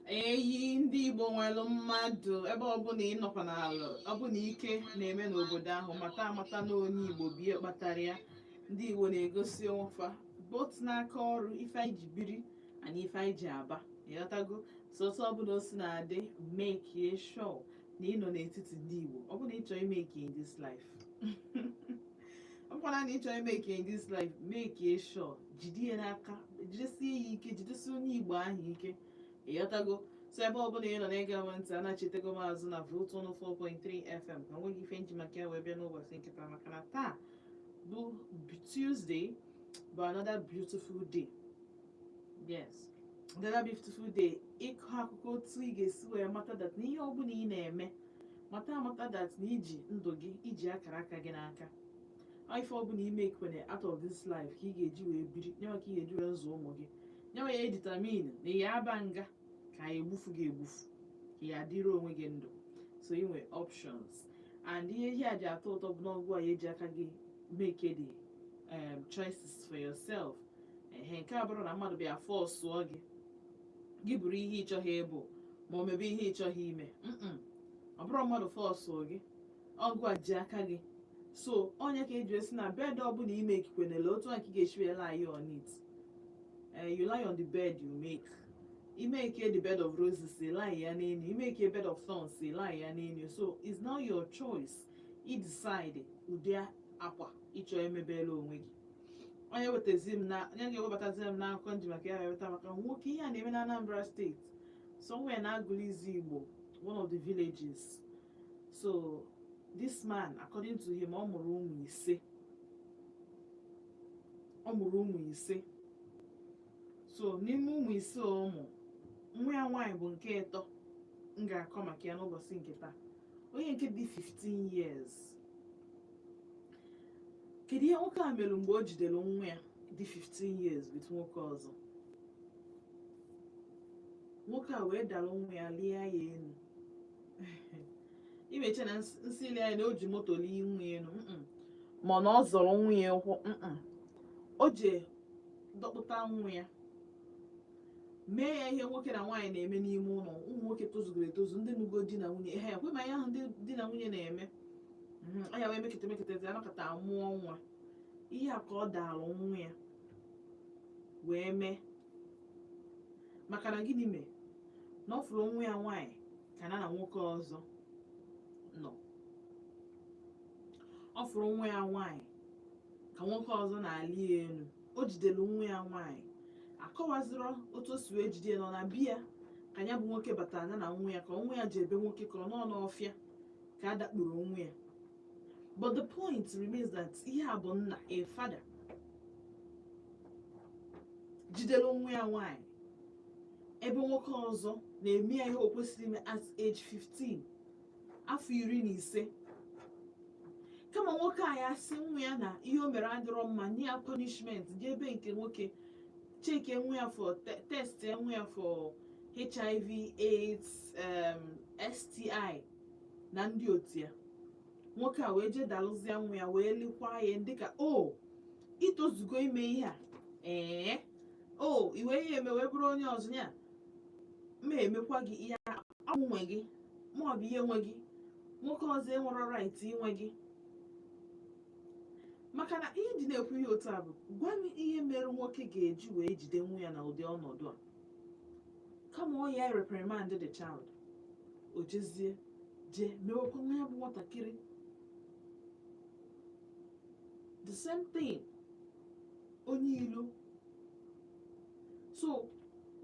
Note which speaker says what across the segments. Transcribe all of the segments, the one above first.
Speaker 1: Eyi ndị Igbo nwere mmadụ. Ebe ọbụla ị nọkwa n'ala ọbụla, ike na-eme n'obodo ahụ, mata amata na onye Igbo bie kpatara ya. Ndị Igbo na-egosi onwefa both n'aka ọrụ, ife anyị ji biri and ife anyị ji aba. Ịghọtago? So otu ọbụla o si na-adị, make sure na ị nọ n'etiti ndị Igbo. Ọ bụrụ na ị chọrọ imeke in this life, ọ bụkwana na ị chọrọ imeke in this life, make sure jide ya n'aka, jidesie ya ike, jidesie onye Igbo ahụ ike. Ịghọtago? So ebe ọbụla ị nọ na-ege m ntị, anachitego m azụ na Volt 104.3 FM ka nweghị ife nji maka ya wee bịa n'ụbọchị nkịta, maka na taa bụ Tuesday, bụ another beautiful day. Yes, another beautiful day. Ịkọ akụkọ otu ị ga-esi wee mata that na ihe ọbụla ị na-eme, mata amata that na iji ndụ gị, iji akara aka gị n'aka. Ife ọbụla ime kwene out of this life ka ị ga-eji wee biri, nyewa ka ị ga-eji wee zụọ ụmụ gị, nyewa ya determine na ya aba nga ka ya egbufu gị egbufu, ka ya adịrị onwe gị ndụ. So ị nwee options, and ihe a ji atọ ụtọ bụ n'ọgwụ a, ya eji aka gị make the choices for yourself. Ehe, nke a bụrụ na mmadụ bịa forceụọ gị, gị bụrụ ihe ịchọghị ịbụ, ma ọ mebe ihe ịchọghị ime. Ọ bụrụ mmadụ forceụọ gị, ọgụ a ji aka gị. So onye ka eji esi na bed ọbụla ime ekikwenele, otu a ka ị ga-esi wee lie on it. You lie on the bed you make. You make the bed of roses, you lie ya n'elu. You make a bed of thorns, you lie ya n'elu. So it's now your choice. You decide ụdị akwa ịchọ emebela onwe gị. Onye wetazi m na onye ga-ewebatazi m n'akụkọ nji maka ya weta maka nwoke, ihe a na-eme na Anambra Steeti, somewhere na Agụlizi Igbo, one of the villages. So this man, according to him, ọ mụrụ ụmụ 5. Ọ mụrụ ụmụ 5. So n'ime ụmụ 5, ụmụ nwa ya nwaanyị bụ nke ịtọ m ga-akọ maka ya n'ụbọchị nke taa, onye nke dị 15 years. Kedu ihe nwoke a mere mgbe o jidere nwa ya dị 15 years with nwoke ọzọ? Nwoke a wee dara nwa ya, lie ya enu. Imeche na nsị lie ya na o ji moto lie nwa ya enu, ma na ọ zọrọ nwa ya ụkwụ, o je dọkpụta nwa ya, mee ya ihe nwoke na nwaanyị na-eme n'ime ụlọ. Ụmụ nwoke tozugoro etozu, ndị nugo di na nwunye ha, ekwe ma ihe ahụ ndị di na nwunye na-eme. Anya wee mekete mekete, anọkọta amụọ nwa. Ihe a ka ọ dara nwa ya wee mee. Maka na gịnị mee na ọ fụrụ nwa ya nwaanyị ka na na nwoke ọzọ nọ? Ọ fụrụ nwa ya nwaanyị ka nwoke ọzọ na-alị ya elu. O jidere nwa ya nwaanyị, akọwaziro otu o si wee jide ya. Nọ na biya ka ya bụ nwoke batara na na nwa ya, ka nwa ya ji ebe nwoke, ka ọ nọ n'ọfịa ka a dakpuru nwa ya. But the point remains that ihe a bụ nna, a father, jidere nwa ya nwaanyị ebe nwoke ọzọ na-eme ya ihe o kwesịrị ime at age 15, afọ 15. Kama nwoke a ya sị nwa ya na ihe o mere adịrọ mma, nye ya punishment, jee ebe nke nwoke cheke nwa ya for test nwa ya for HIV AIDS, STI na ndị otu ya. Nwoke a wee jee dalụzie nwa ya, wee lekwa ya dịka o itozugo ime ihe a. Ee, o iwe ihe eme wee bụrụ onye ọzọ ya ma emekwa gị ihe anwụnwe gị, ma ọ bụ ihe nwe gị. Nwoke ọzọ enwero right inwe gị. Maka na ihe ji na-ekwu ihe otu a bụ, gwa m ihe mere nwoke ga-eji wee jide nwa ya na ụdị ọnọdụ a. Kama ọ ya reprimand the child, o jezie jee mewekwa nwa ya bụ nwatakịrị the same thing, onye ilo. So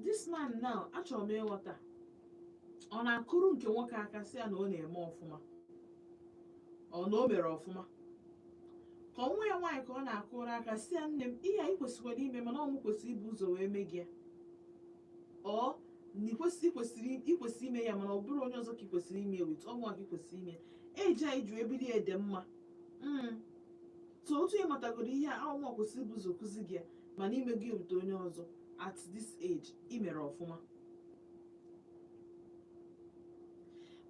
Speaker 1: this man now, achọrọ m ịghọta, ọ na-akụrụ nke nwoke aka sị ya na ọ na-eme ọfụma, ọ na o mere ọfụma, ka nwa ya nwaanyị ka ọ na-akụrụ aka si ya, "Nne m, ihe anyị kwesịkwara ime, mana ọ mụ kwesịrị ibu ụzọ wee mee gị ya," ọ na ikwesịrị ime ya, mana ọ bụrụ onye ọzọ ka ị kwesịrị ime with ọnwa ka ị kwesịrị ime eji anyị ji ebili ede mma. So otu ị matagoro ihe a, ọnwa kwesịrị ibu ụzọ kụzi gị ya, mana ime gị wute onye ọzọ at this age, ị mere ọfụma.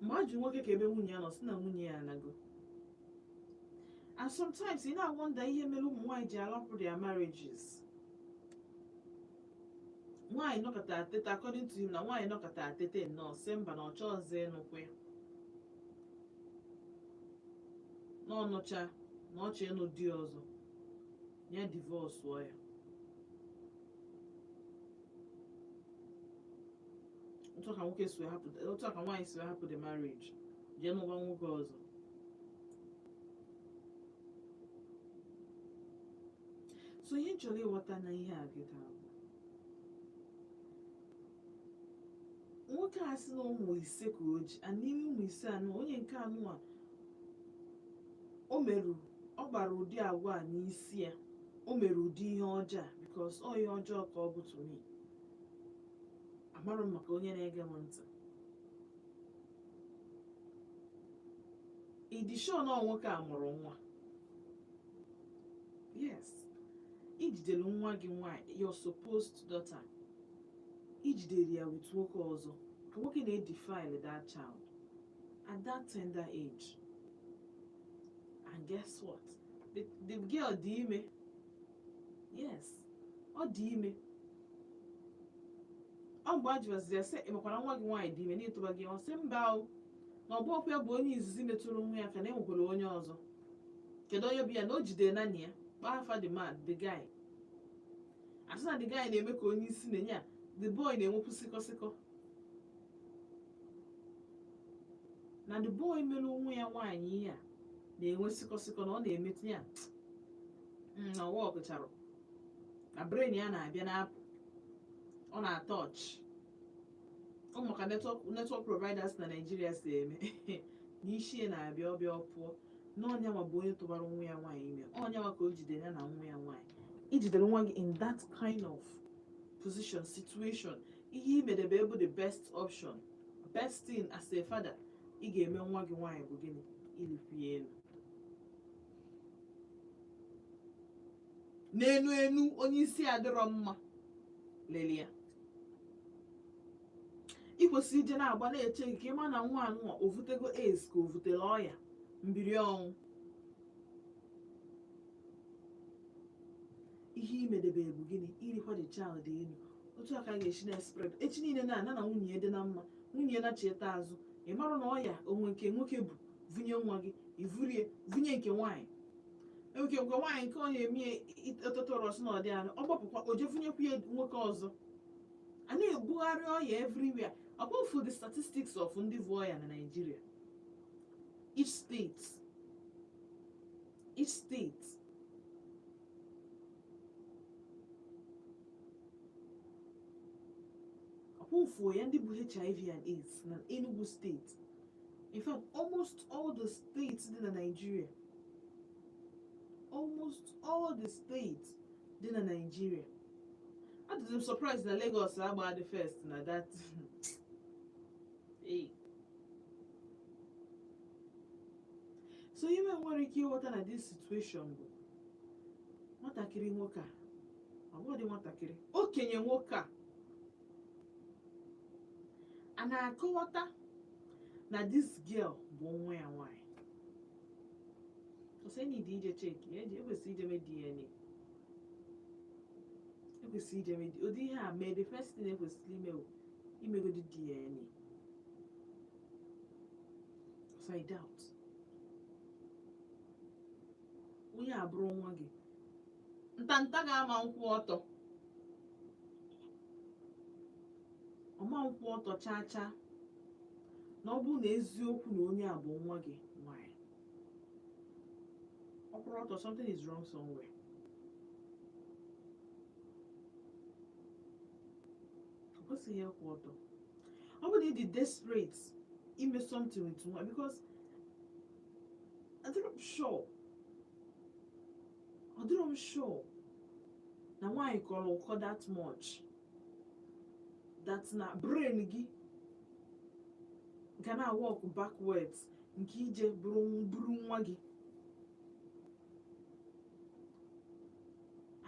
Speaker 1: Mgbe a jụ nwoke ka ebe nwunye ya nọ, si na nwunye ya anago. And sometimes ị na-awonder ihe mere ụmụ nwaanyị ji alapụ their marriages. Nwaanyị nọkọta atete, according to him, na nwaanyị nọkọta atete nnọọ, sị mba, na ọ chọọzi ịnụkwu ya, na ọnụcha na ọ chọ ịnụ di ọzọ, ya divorce ya. Otu a ka nwoke si wee hapụ, otu a ka nwaanyị si wee hapụ the marriage, jee nụba nwoke ọzọ. So ihe m chọrọ ịghọta na ihe a kịta bụ, nwoke a sị na ụmụ 5 ka o ji, and n'ime ụmụ 5 anụ, onye nke anụ a o merụ, ọ gbara ụdị agwa a n'isi ya, o mere ụdị ihe ọjọọ a, because ọ ihe ọjọọ ka ọ bụ to me. Amarụ m maka onye na-ege m ntị. Ị dị sure na ọ nwoke a mụrụ nwa? Yes, ijidere nwa gị nwaanyị, your supposed daughter, ijidere ya with nwoke ọzọ, ka nwoke na-edefile that child at that tender age. And guess what? The girl dị ime. Yes, ọ dị ime. Ọ mgbe a jụwaziri ya sị, ị makwara nwa gị nwaanyị dị ime n'ịtụba gị? Ọ sị mba o, na ọ bụ ọkwa ya bụ onye izizi metụrụ nwa ya aka, na enwekwara onye ọzọ. Kedu onye bụ ya na o jidere naanị ya kpaa afa the man, the guy? Asị na the guy na-eme ka onye isi na-enye ya, the boy na-enwekwu sịkọ sịkọ, na the boy mere onwe ya nwaanyị ihe a na-enwe sịkọ sịkọ, na ọ na-emetụ ya na ọwa ọkụcharụ na brain ya na-abịa na-apụ, ọ na-atọ ọchị ọ maka network providers na Nigeria si eme n'isi ya na-abịa ọbịa ọ pụọ. Na ọnyanwa bụ onye tụbara nwa ya nwaanyị ime, ọnyanwa ka o jidere ya na nwa ya nwaanyị. Ijidere nwa gị in that kind of position, situation, ihe imedebe bụ the best option, best thing as a father ị ga-eme nwa gị nwaanyị bụ gịnị? Ilikwu ya elu n'enu enu. Onye isi adịrọ mma lelie ya, ị kwesịrị ije na-agba na-eche gị ka ịma na nwa anụnwa o vutego AIDS ka o vutere ọya mbiri ọnwụ. Ihe imedebe bụ gịnị? Irikwa the child elu. Otu a ka a ga-esi na spread echi niile na ana na nwunye dị na mma, nwunye na-cheta azụ, ị mara na ọya onwe nke nwoke bụ vunye nwa gị, ivurie vunye nke nwaanyị, nke nke nwaanyị nke ọ na-eme etotoro ọsọ na ọdị anụ ọ gbapụkwa o je vunyekwu ya nwoke ọzọ. A na-ebugharị ọya everywhere. Ọkwa the statistics of ndị vu ọya na Nigeria, each state ọkwụfuo ya, ndị bụ HIV and AIDS na Enugu State, in fact almost all the states dị na Nigeria, almost all the states dị na Nigeria. Adịzi m surprised na Lagos agba the first na that. Hey. So ihe m nwere ike ịghọta na this situation bụ nwatakịrị nwoke a, ọ bụghị nwatakịrị, okenye nwoke a, a na-akọwata na this girl bụ nwa ya nwaanyị. Ọsọ enyi dị ije check eji ekwesịrị ije mee DNA, ekwesịrị ije mee ụdị ihe a mee. The first thing ekwesịrị ime bụ imegodi DNA. So I doubt onye a bụrụ nwa gị, ntanta ga-ama nkwụ ọtọ, ọma nkwụ ọtọ chaa chaa, na ọ bụrụ na eziokwu na onye a bụ nwa gị nwanyị, ọ kwụrụ ọtọ, something is wrong somewhere. Ọ kwesịghị ịkwụ ọtọ. Ọ bụrụ na ị dị desperate ime something with nwa, because adịrọ m sure, ọ dịrọ m sure na nwaanyị kọrọ ụkọ that much that na brain gị ga na work backwards nke ije bụrụ nwa gị.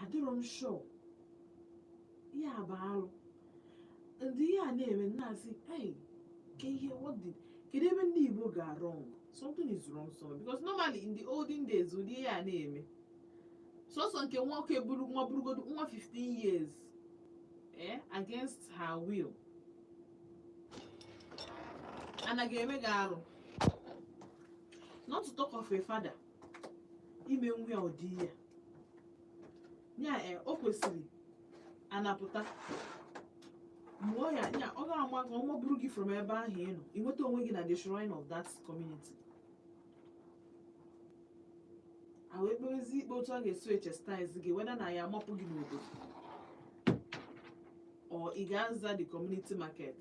Speaker 1: Adịrọ m sure. Ihe a bụ alụ. Ndị ihe a na-eme na-asị, hey, ke ihe, what did, kedu ebe ndị Igbo ga wrong? Something is wrong somewhere, because normally in the olden days, ụdị ihe a na-eme, sọsọ nke nwoke buru nwa, burugodo nwa 15 years. Against her will, anaghị eme gị arụ, not to talk of a father ime nwa ya ụdị ya ya. O kwesịrị anapụta mụọ ya ya. Ọ ga-ama ka ọ maburu gị from ebe ahụ ị nọ, ị nweta onwe gị na the shrine of that community, a wee kpewezi ikpe otu a ga-esi echastise gị, whether na ya amapụ gị n'obodo or ị ga-aza the community market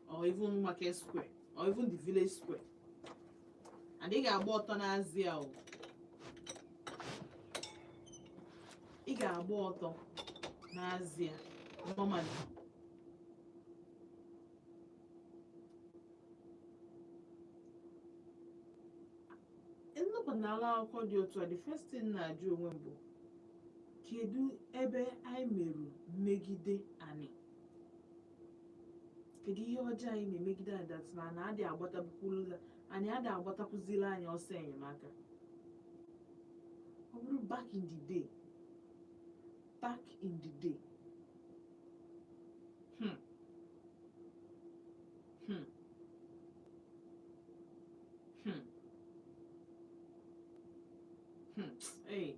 Speaker 1: or even market square or even the village square, and ị ga-agba ọtọ n'azị ya o. Ị ga-agba ọtọ n'azị ya normally. Nnukwu n'ala akwụkwọ dị otu a, the first thing na-ajụ onwe m bụ, kedu ebe anyị merụ mmegide anyị? Kedu ihe ọjọọ anyị na-emegide anyị that na ana adị agbatakwuru anyị, adị agbatakwuziri anyị ọsọ enyemaka? Ọ bụrụ back in the day, back in the day, Hey,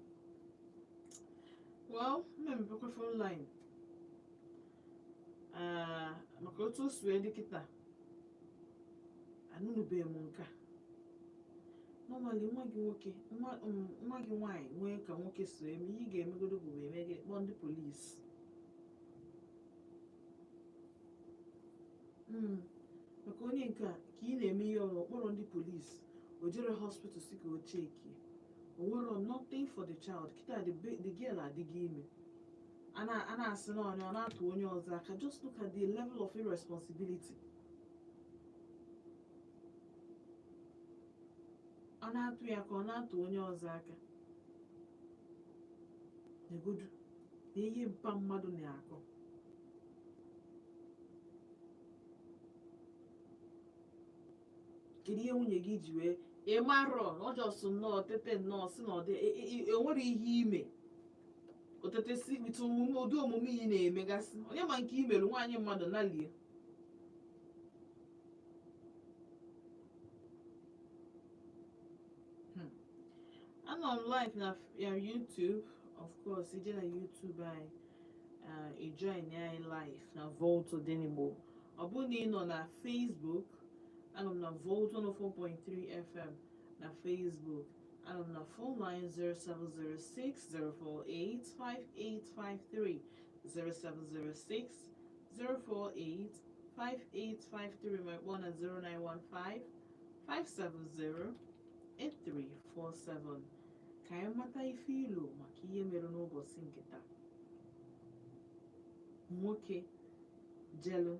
Speaker 1: well, mmemmepekwa phone line. Ah, maka otu o si wee dị kịta, anụnụbeghị m nke a. Normally, nwa gị nwoke, nwa gị nwaanyị nwee ka nwoke so eme ihe, ị ga-emegodo bụ eme gị kpọọ ndị polisi maka onye nke a ka ị na-eme ihe ọrụ kpọrọ ndị polisi. O jere hospital si ka o chekie, o nwere nothing for the child. Kịta the girl adịghị ime, a na-asị na onye ọ na-atụ onye ọzọ aka. Just look at the level of irresponsibility. Ọ na-atụ ya ka ọ na-atụ onye ọzọ aka. Negodu na ihe mpa mmadụ na-akọ. Kedu ihe nwunye gị ji wee ị marọ na ọ just nnọọ tete nnọọ si na ọ dị enwere ihe ime otete si with omume, ụdị omume ị na-emegasị, onye ma nke imerụ nwaanyị mmadụ nalie? Anọ m live na ya YouTube. Of course, ije na YouTube anyị, ị join anyị live na Volt Odenigbo. Ọ bụrụ na ị nọ na Facebook, anọ m na Volt 104.3 FM na Facebook. Anọ m na phone line 0706 048 5853, 0706 048 5853, ma kpọọ na 0915 570 8347 ka anyị mata ife ilu maka ihe mere n'ụbọchị nke taa. Nwoke jelu,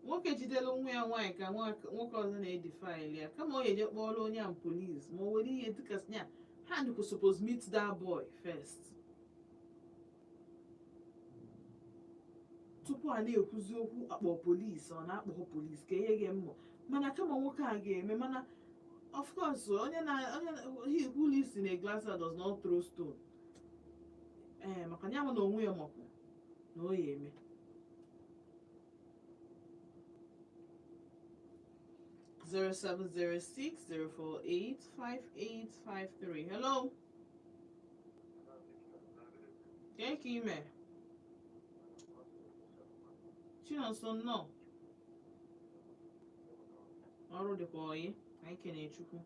Speaker 1: nwoke jidelu nwa ya nwaanyị ka nwoke ọzọ na-edefile ya, kama ọ ga-eje kpọrọ onye ahụ police ma o were ihe dịka ya hand could suppose meet that boy first tupu a na-ekwuzi okwu akpọ police. Ọ na-akpọ police ka ihe ga-emmụ, mana kama nwoke a ga-eme, mana of course, onye he who lives in a glass house does not throw stone. Ee, maka ya na onwe ya makwu na ọ ya eme. 07060485853. Hello. Kee ka ime, Chinonso? Nnọọ. Ọrụ dịkwa oyi, anyị kene Chukwu.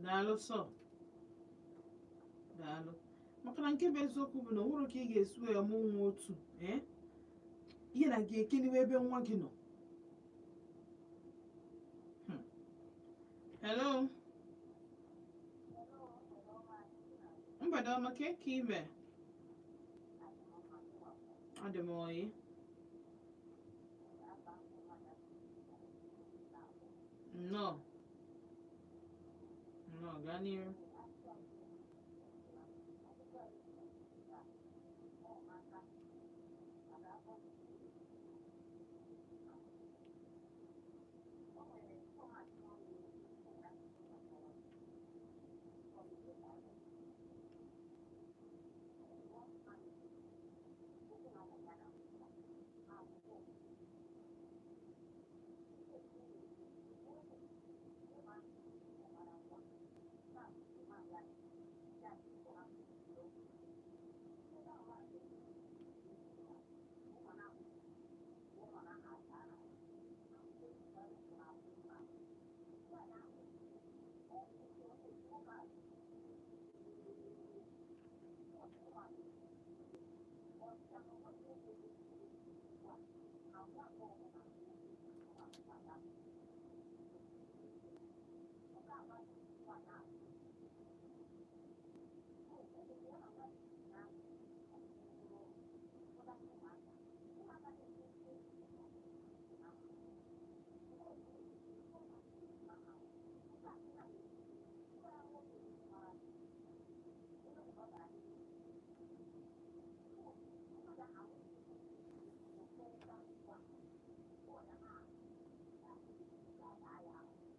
Speaker 1: Daalụ sọ, daalụ. Maka na nke bụ eziokwu bụ na o nwere ka ị ga-esi wee mụ nwa otu ee ihe na gị ekeniwe ebe nwa gị nọ. Ọma ka ka ime? Adị m oyi. Nnọọ. Nnọọ, gaa n'iru.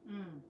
Speaker 1: Mm.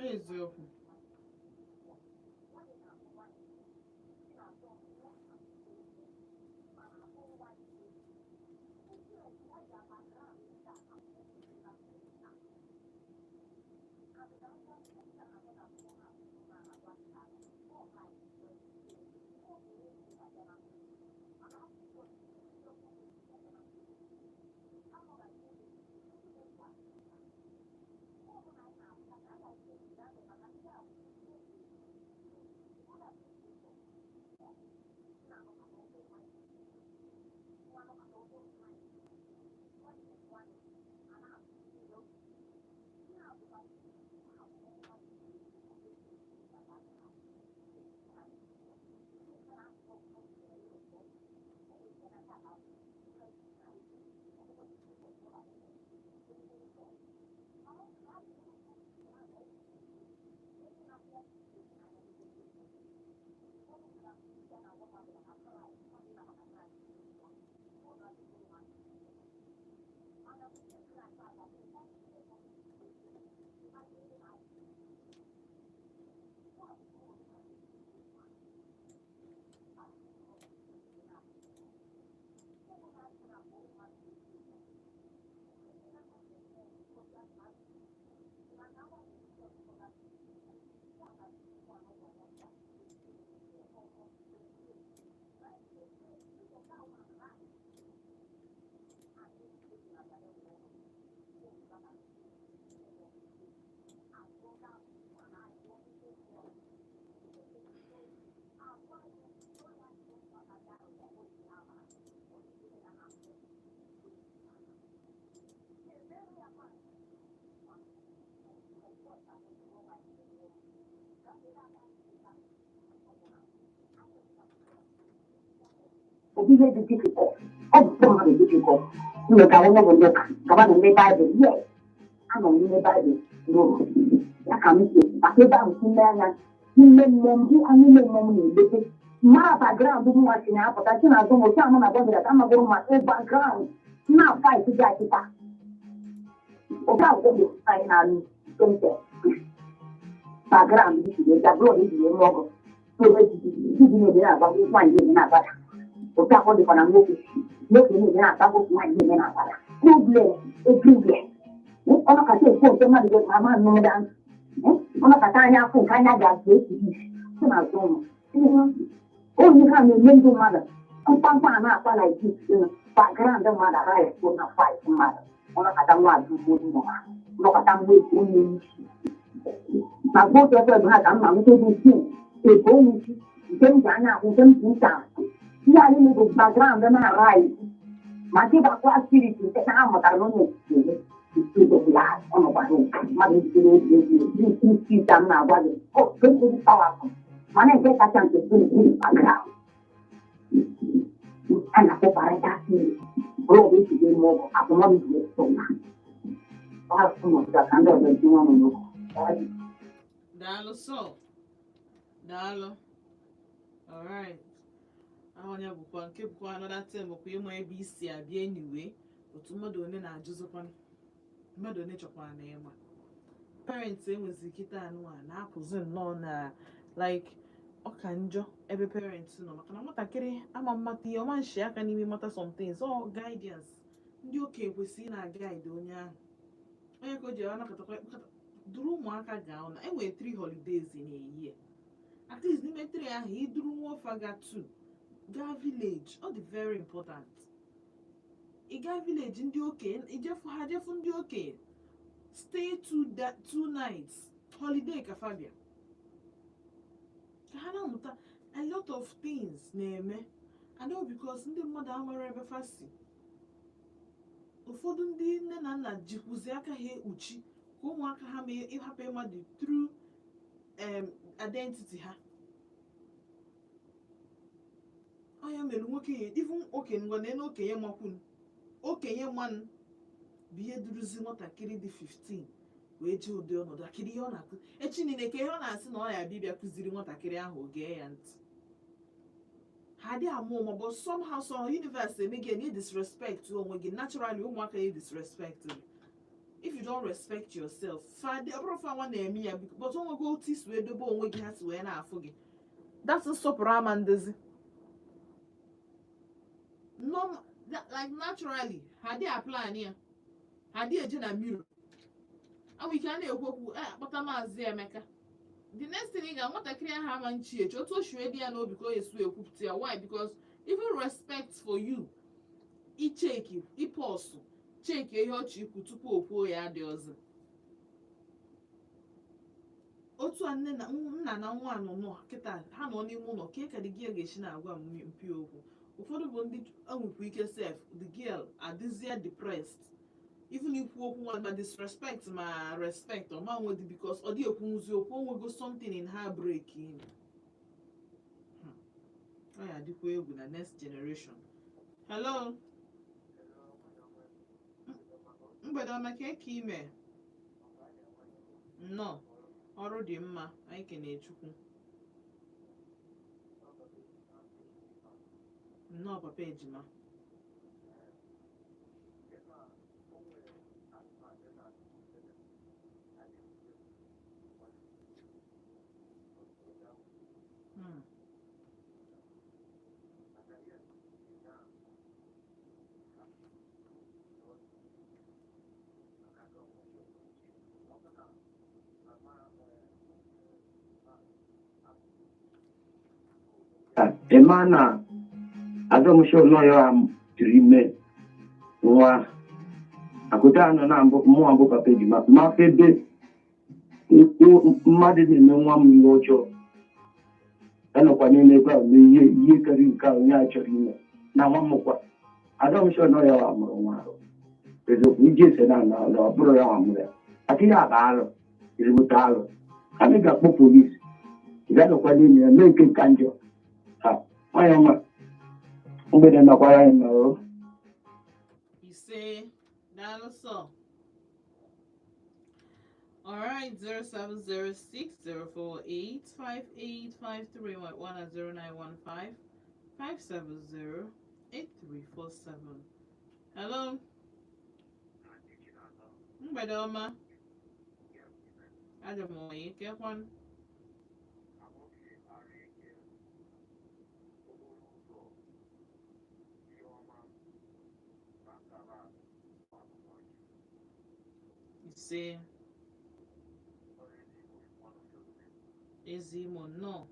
Speaker 1: Eziokwu.
Speaker 2: Ọ bụ ihe dị difficult, ọ bụ mmadụ difficult ime ka onye bụ ndị ụka gaba na ime Baịbụl. Yes, anọ m n'ime Baịbụl n'ụlọ ya ka m si maka ebe ahụ n'ime anya n'ime mmụọ m, anya ime mmụọ m na-emepe mara background m. Nwa si na-apụta si na-azụ m otu amụ na gọbịa ka amagoro ma background na fight dị akịta oke akwụkwọ bụ anyị na-alụ nke background gị si wee blood eji wee mụọ ọgụ iji na-eme na-agbago, nwaanyị na-eme na-agbada. Otu akwụ dịkwa na nwoke, nwoke na-eme na-agbago, nwaanyị na-eme na-agbada. Problem everywhere. Ọnọkata ekwu nke mmadụ ga ama nnụda, ọnọkata anya afọ nke anya ga-azụ esi si na-azụ ụmụ onye ha na-eme ndụ mmadụ mkpamkpa a na-akpa like this. Background mmadụ agaghị ekwu na fight mmadụ. Ọnọkata nwa adụgbo ụmụ ha, ọnọkata nwa ebu onye isi na votu ebe ha ka m na-nweta dị isi ebe onye isi nke m ji anya ahụ, nke m ji ntị ahụ. Ihe anyị bụ background na-ara ma nke bakwa spirit nke ha mụtara na onye eme ọnọkwara mmadụ ejikere egwu egwu spirit a m na-agwa gị. Oh, very very powerful. Mana nke kacha nke bụ background a na-akpọ parental spirit, blood ejide ime ọgụ akụmọdụ ji eso na ka ndị ọzọ etinye ọnụ n'okwu.
Speaker 1: Daalụ so, daalụ. Alright, onye bụkwa nke bụkwa another thing bụkwa ịma ebe isi abịa. Anyway, otu mmadụ one na-ajụzikwa, mmadụ one chọkwara na ịma parents enwezi kịta anụ a na-apụzi nnọọ na like ọ ka njọ ebe parents nọ, maka na nwatakịrị ama mmata ihe ọma nshi aka n'ime mata some things. Ọ guidance ndị okenye kwesịrị ị na-guide onye ahụ, onye ka o ji anakọtakwa duru ụmụaka gaa na enwere three holidays in a year. At least n'ime three ahụ, iduru nwa ọfa ga two gaa village, ọ dị very important. Ị gaa village ndị okenye, ijefu ha, jefu ndị okenye, stay 2 nights holiday ka fabia ka ha na-amụta a lot of things na-eme. And all because ndị mmadụ amara ebe fa si. Ụfọdụ ndị nne na nna jikwuzi aka ha ekpuchi ka ụmụaka ha ma ịhapụ ịma the true identity ha. Ọ ya mere nwoke ya even okenye ngwa na okenye makwunu okenye manụ bụ ihe duruzi nwatakịrị dị 15 wee jee ụdị ọnọdụ akịrị ihe ọ na-akụ echi niile ka ihe ọ na-asị na ọ ya bịa bịa kụziri nwatakịrị ahụ gee ya ntị. Ha dị ama ụma, but somehow some universe eme gị na disrespect onwe gị. Naturally, ụmụaka ya disrespect gị if you don't respect yourself. Fadị ọ bụrụ fa nwa na-eme ya, but o nwego otu isi wee dobe onwe gị, ha si wee na-afụ gị. That's nsọpụrụ ama ndozi. No, like naturally ha dị apply ya, ha dị eje na mirror awụ ike a na-ekwu okwu akpọta Maazị Emeka. The next thing, ị ga nwatakịrị ahụ ama nchi echi otu o si wee dị ya n'obi ka o esi wee kwupụta ya. Why? Because Even respect for you icheki, ịpọsụ, cheki ihe ọchị ikwu tupu o kwuo ya dị ọzọ. Otu a nne na nna na nwa nọ nọ kịta, ha nọ n'ime ụlọ ka ka the girl ga-esi na-agwa m mpi okwu. Ụfọdụ bụ ndị enwekwa ike sef, the girl adịzie depressed, even ikwu okwu nwa, ma disrespect ma respect ọ ma nwedi, because ọ dị ekwunwuzi okwu. O nwego something in her break in. Ọ ya adịkwa egwu na next generation. Hello, mgbede ọma. Ka eke ime? Nnọọ, ọrụ dị mma, anyị kene Chukwu. Nnọọ, papa ejima.
Speaker 3: Ịma na adọmsho nọ ya tiri ime nwa akụta anọ na mbụ mmụọ mbụ. Papa ejima mafe ebe mmadụ na-eme nwa m ihe ọjọọ, anọkwa n'ime ebe a mee ihe ihe karịrị nke a onye a chọrọ ime na nwa m kwa. Adọmsho nọ ya mụrụ nwa ahụ eziokwu iji ese na na na ọ bụrụ ya nwa mụrụ ya aka ihe aba arụ ezigbote arụ. Anyị ga-akpọ polisi, ị ga-anọkwa n'ime ya mee nke ka njọ. Ha nwanyị ọma, mgbede nakwara anyị ma o.
Speaker 1: Ise, daalụ sọ. Alright, 07060485853 1 0915 570 8347. Hello. Mgbede ọma. Adị m oyi, kekwan. Ise. Ezi Imo, nnọọ.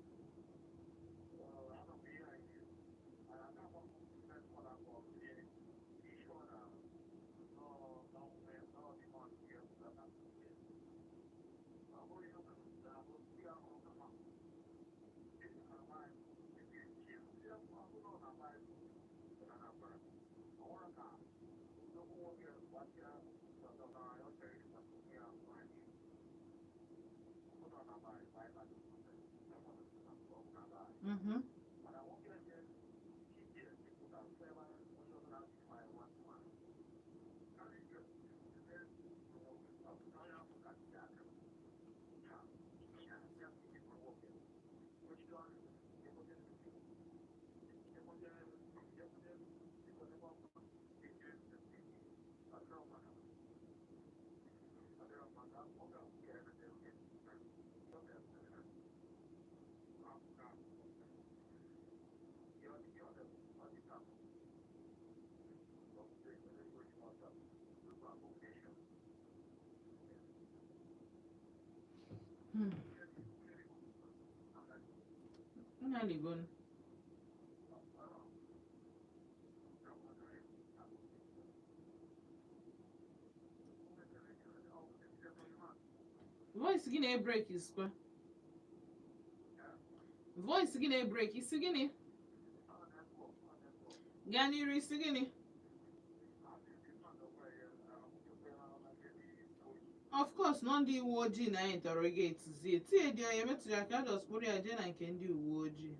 Speaker 1: Nnaligon. Voice gị na-ebrek isikwa. Voice gị na-ebrek isi gịnị? Gaa n'iru, isi gịnị? Of course, nọ ndị uwe ojii na interrogate zie tie dị ya metụrụ aka just kpụrụ ya jee na nke ndị uwe ojii.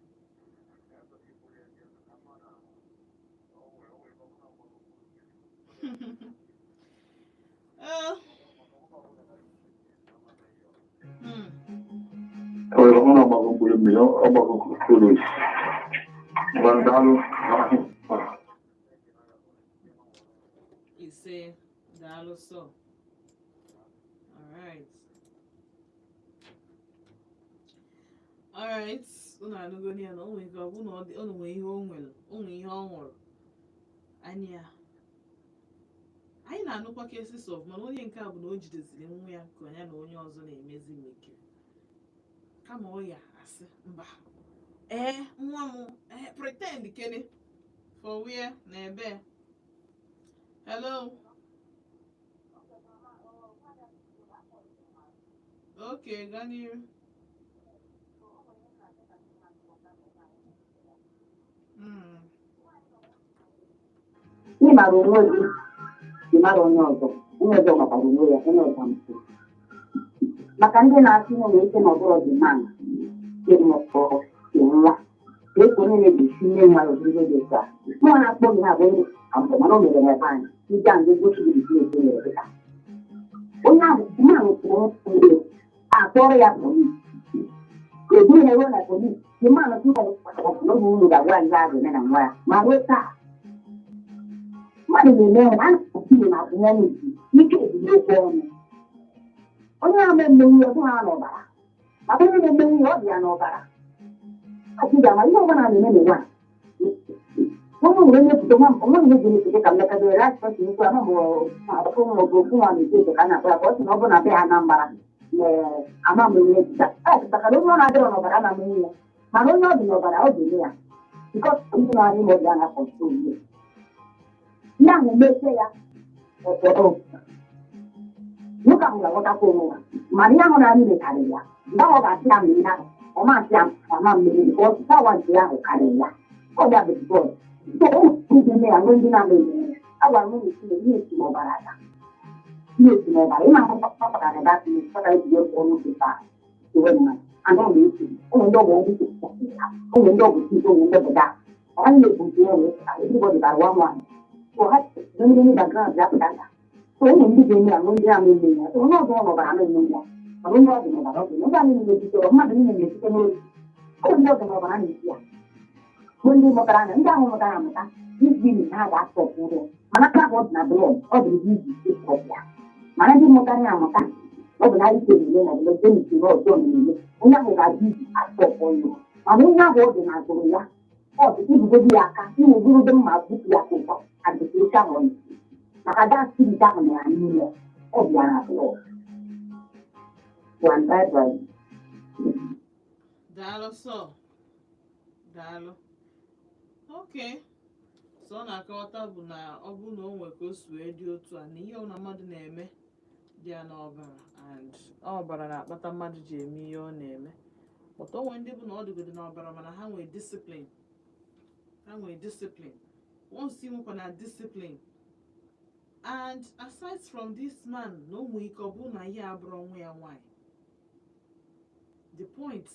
Speaker 1: Eh,
Speaker 4: Enwere ọ na-agbago mkpụrụ mmiri, ọ gbago mkpụrụ osisi. Ngwanụ, daalụ.
Speaker 1: Ise, daalụ sọ. Alright. Alright, unu anụgo ya na o nwere ike ọ bụ na ọ dị, o nwere ihe o nwere, o nwere ihe ọ nwụrụ. Anya anyị na-anụkwa cases of, mana onye nke a bụ na o jideziri nwa ya ka ya na onye ọzọ na-emezi mmekiri, kama ọ ya asị mba, ee, nwa m, ee, pretend kene. For where na ebe? Hello. Okay, gaa n'iru.
Speaker 2: Ị mara onwe gị, ị mara onye ọzọ, onye ọzọ makwara onwe ya, onye ọzọ amasị. Maka ndị na-asị na eke na ọbụrụ dị man nwa ka eke onye na-esi nne nwa ya ozugbo dị otu a. Mụnwa na-akpọ gị ha bụ onye abụọ mana o mere n'ebe anyị ndị a ndị gosi gị dị esi mere dịka onye ahụ man kwụrụ onwe akpọrọ ya polisi eburu ha ruo na polisi. The man tụrụ n'oge unu ga-agwa ihe a ga-eme na nwa ya ma ruo taa mmadụ na-eme nwa a na-akpọ na akwụnye ike dị n'okwu ọnụ. Onye ahụ na-emenwu ya ọ dịghị ya n'ọbara, maka onye na-emenwu ya ọ dị ya n'ọbara. Achịga ma ihe ọbụla na-eme n'ụwa a, onye nwere mmepụta nwa onwe ihe ji emepụta ka mmekọta last person ikwu ama bụ ọkụ nwa bụ okwu nwa na-eto eto ka a na-akpọ ya ka ọ sị na ọ bụ na be ha na mbara ama m ihe ejita a pụtakara onye ọ na-adịrọ n'ọbara ama m ya, mana onye ọ dị n'ọbara ọ ga-eme ya because ndị na-arị ma ọ ga na control ya. Ihe ahụ mechie ya ọkpọrọ nwoke ahụ ga-aghọtakwa onwe ya, mana ihe ahụ na-anyị mekarịrị ya mgbe ahụ ọ ga-asị ya ma ihe ahụ ọ masị ya ama mmiri because power nke ya ahụ karịrị ya ọ bịa bụ bọọlụ. So o nwere ndị eme ya nwee ndị na-ama eme ya. Agwara m ụmụ Chineke ihe esi n'ọbara aga ihe esi n'ọbara ị na-ahụ ọbara na ebe kpatara eji wepụ ọnụ dị taa ewe mmadụ anọ na-esi ụmụ ndị ọgwụ ndị ụmụ ndị ọgwụ chi ụmụ ndị obodo a ọ na-ebu nke ya wee pụta everybody bara one one. So ha ndị ndị background ya pụta nta. So ụmụ ndị ga-eme ya nwee ndị na-ama eme ya. So onye ọzọ ọ n'ọbara ama eme ya, mana onye ọ dị n'ọbara ọ dị ndị anyị na-ejitere mmadụ niile na-esite n'otu ọ ndị ọ dị n'ọbara na-esi ya bụ ndị mụtara anya ndị ahụ mụtara amụta iji na ha ga-asọpụrụ ya, mana aka bụ ọ dị na blọd ọ dị iji ịsọpụ ya, mana ndị mụtara ya amụta ọ bụ na ike na-eme ma ọ bụ na ike na ọzọ na-eme onye ahụ ga-adị iji asọpụ ya, mana onye ahụ ọ dị na agụrụ ya ọ dị ibugodi ya aka iwegorodo mma bupụ ya ka ụtọ adịka ahụ ọ na-esi maka that spirit ahụ nọ ya n'ime ọ bịara na blood. One, bye bye.
Speaker 1: Daalụ sọ. Daalụ. Okay. So ọ na-akọwata bụ na ọ bụrụ na o nwere ka o si wee dị otu a na ihe ọbụla mmadụ na-eme dị ya n'ọbara and ọbara na-akpata mmadụ ji eme ihe ọ na-eme. But o nwere ndị bụ na ọ dịgodo n'ọbara mana ha nwere discipline. Ha nwere discipline. Once ị nwekwa na discipline and aside from this man na o nwere ike ọ bụrụ na ihe abụrụ nwa ya nwaanyị, the point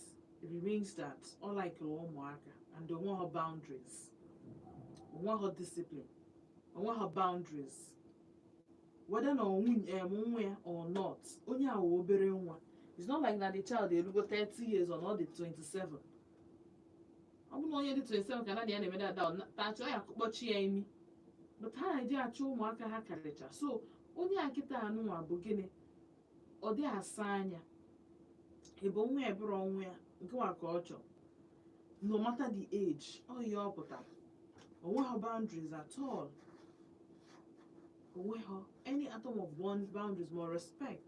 Speaker 1: remains that ọ likere ụmụaka and onwe ha boundaries, onwe ha discipline, onwe ha boundaries, whether na nwa ya or not. Onye a wụ obere nwa. It's not like na the child erugo 30 years or not dị 27. Ọ bụ na onye dị 27 ka na ya na-eme dada tachi ọ ya akụkpọchi ya imi, but ha na-eji achọ ụmụaka ha karịcha. So onye a nkịta anụnwa bụ gịnị? Ọ dị asa anya ebe nwa ya bụrụ nwa ya nke nwa ka ọ chọrọ, no matter the age. Ọ ihe ọ pụtara onweghị boundaries at all, onweghị any atom of boundaries ma respect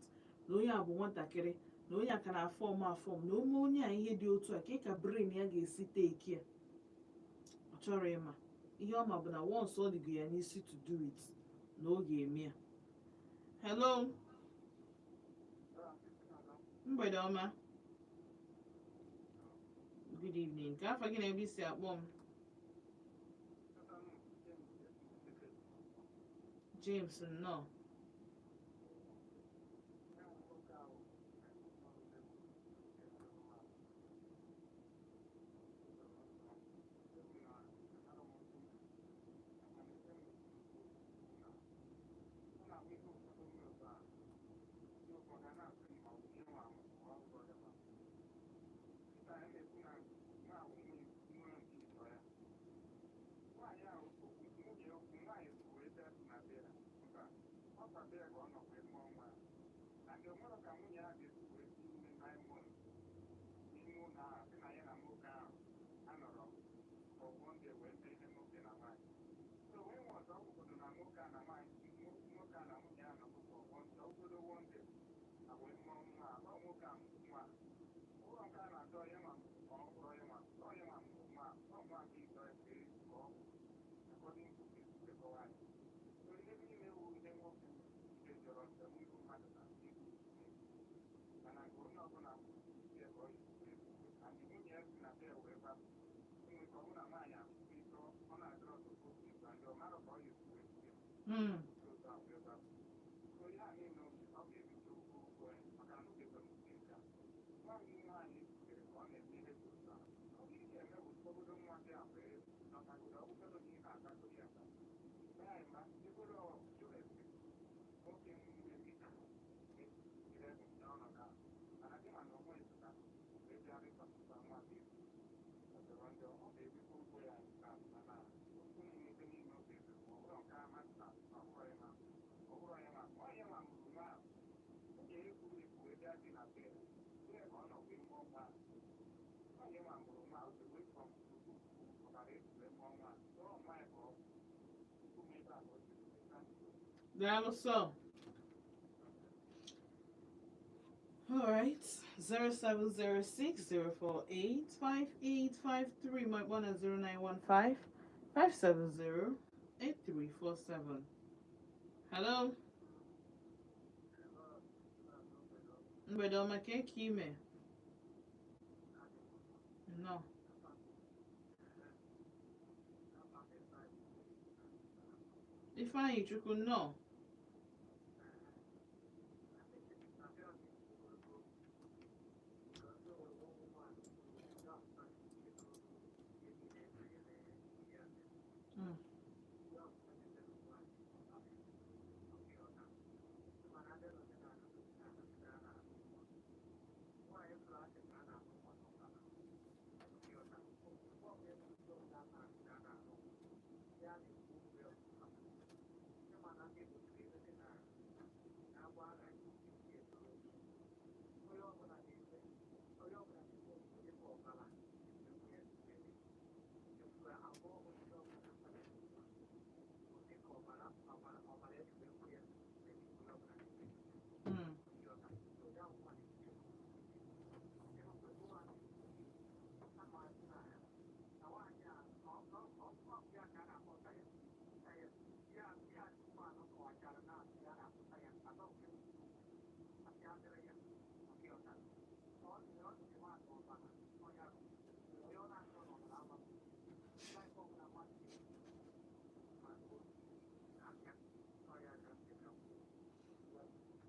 Speaker 1: na onye a bụ nwatakịrị, na onye a ka na-afọm afọm, na ome onye a ihe dị otu a ka ị ka brain ya ga-esi take ya. Ọ chọrọ ịma ihe ọ ma bụ na once ọ dịgo ya n'isi to do it na ọ ga-eme ya. Hello, mgbede ọma. Good evening. Ka afọ gị na ebe isi akpọ m? James, nnọọ. Daalụ sọ. All right, 07060485853, my one at 09155708347. Hello. Mgbede ọma, ka eke ime? No. Ifeanyị Chukwu, nnọọ.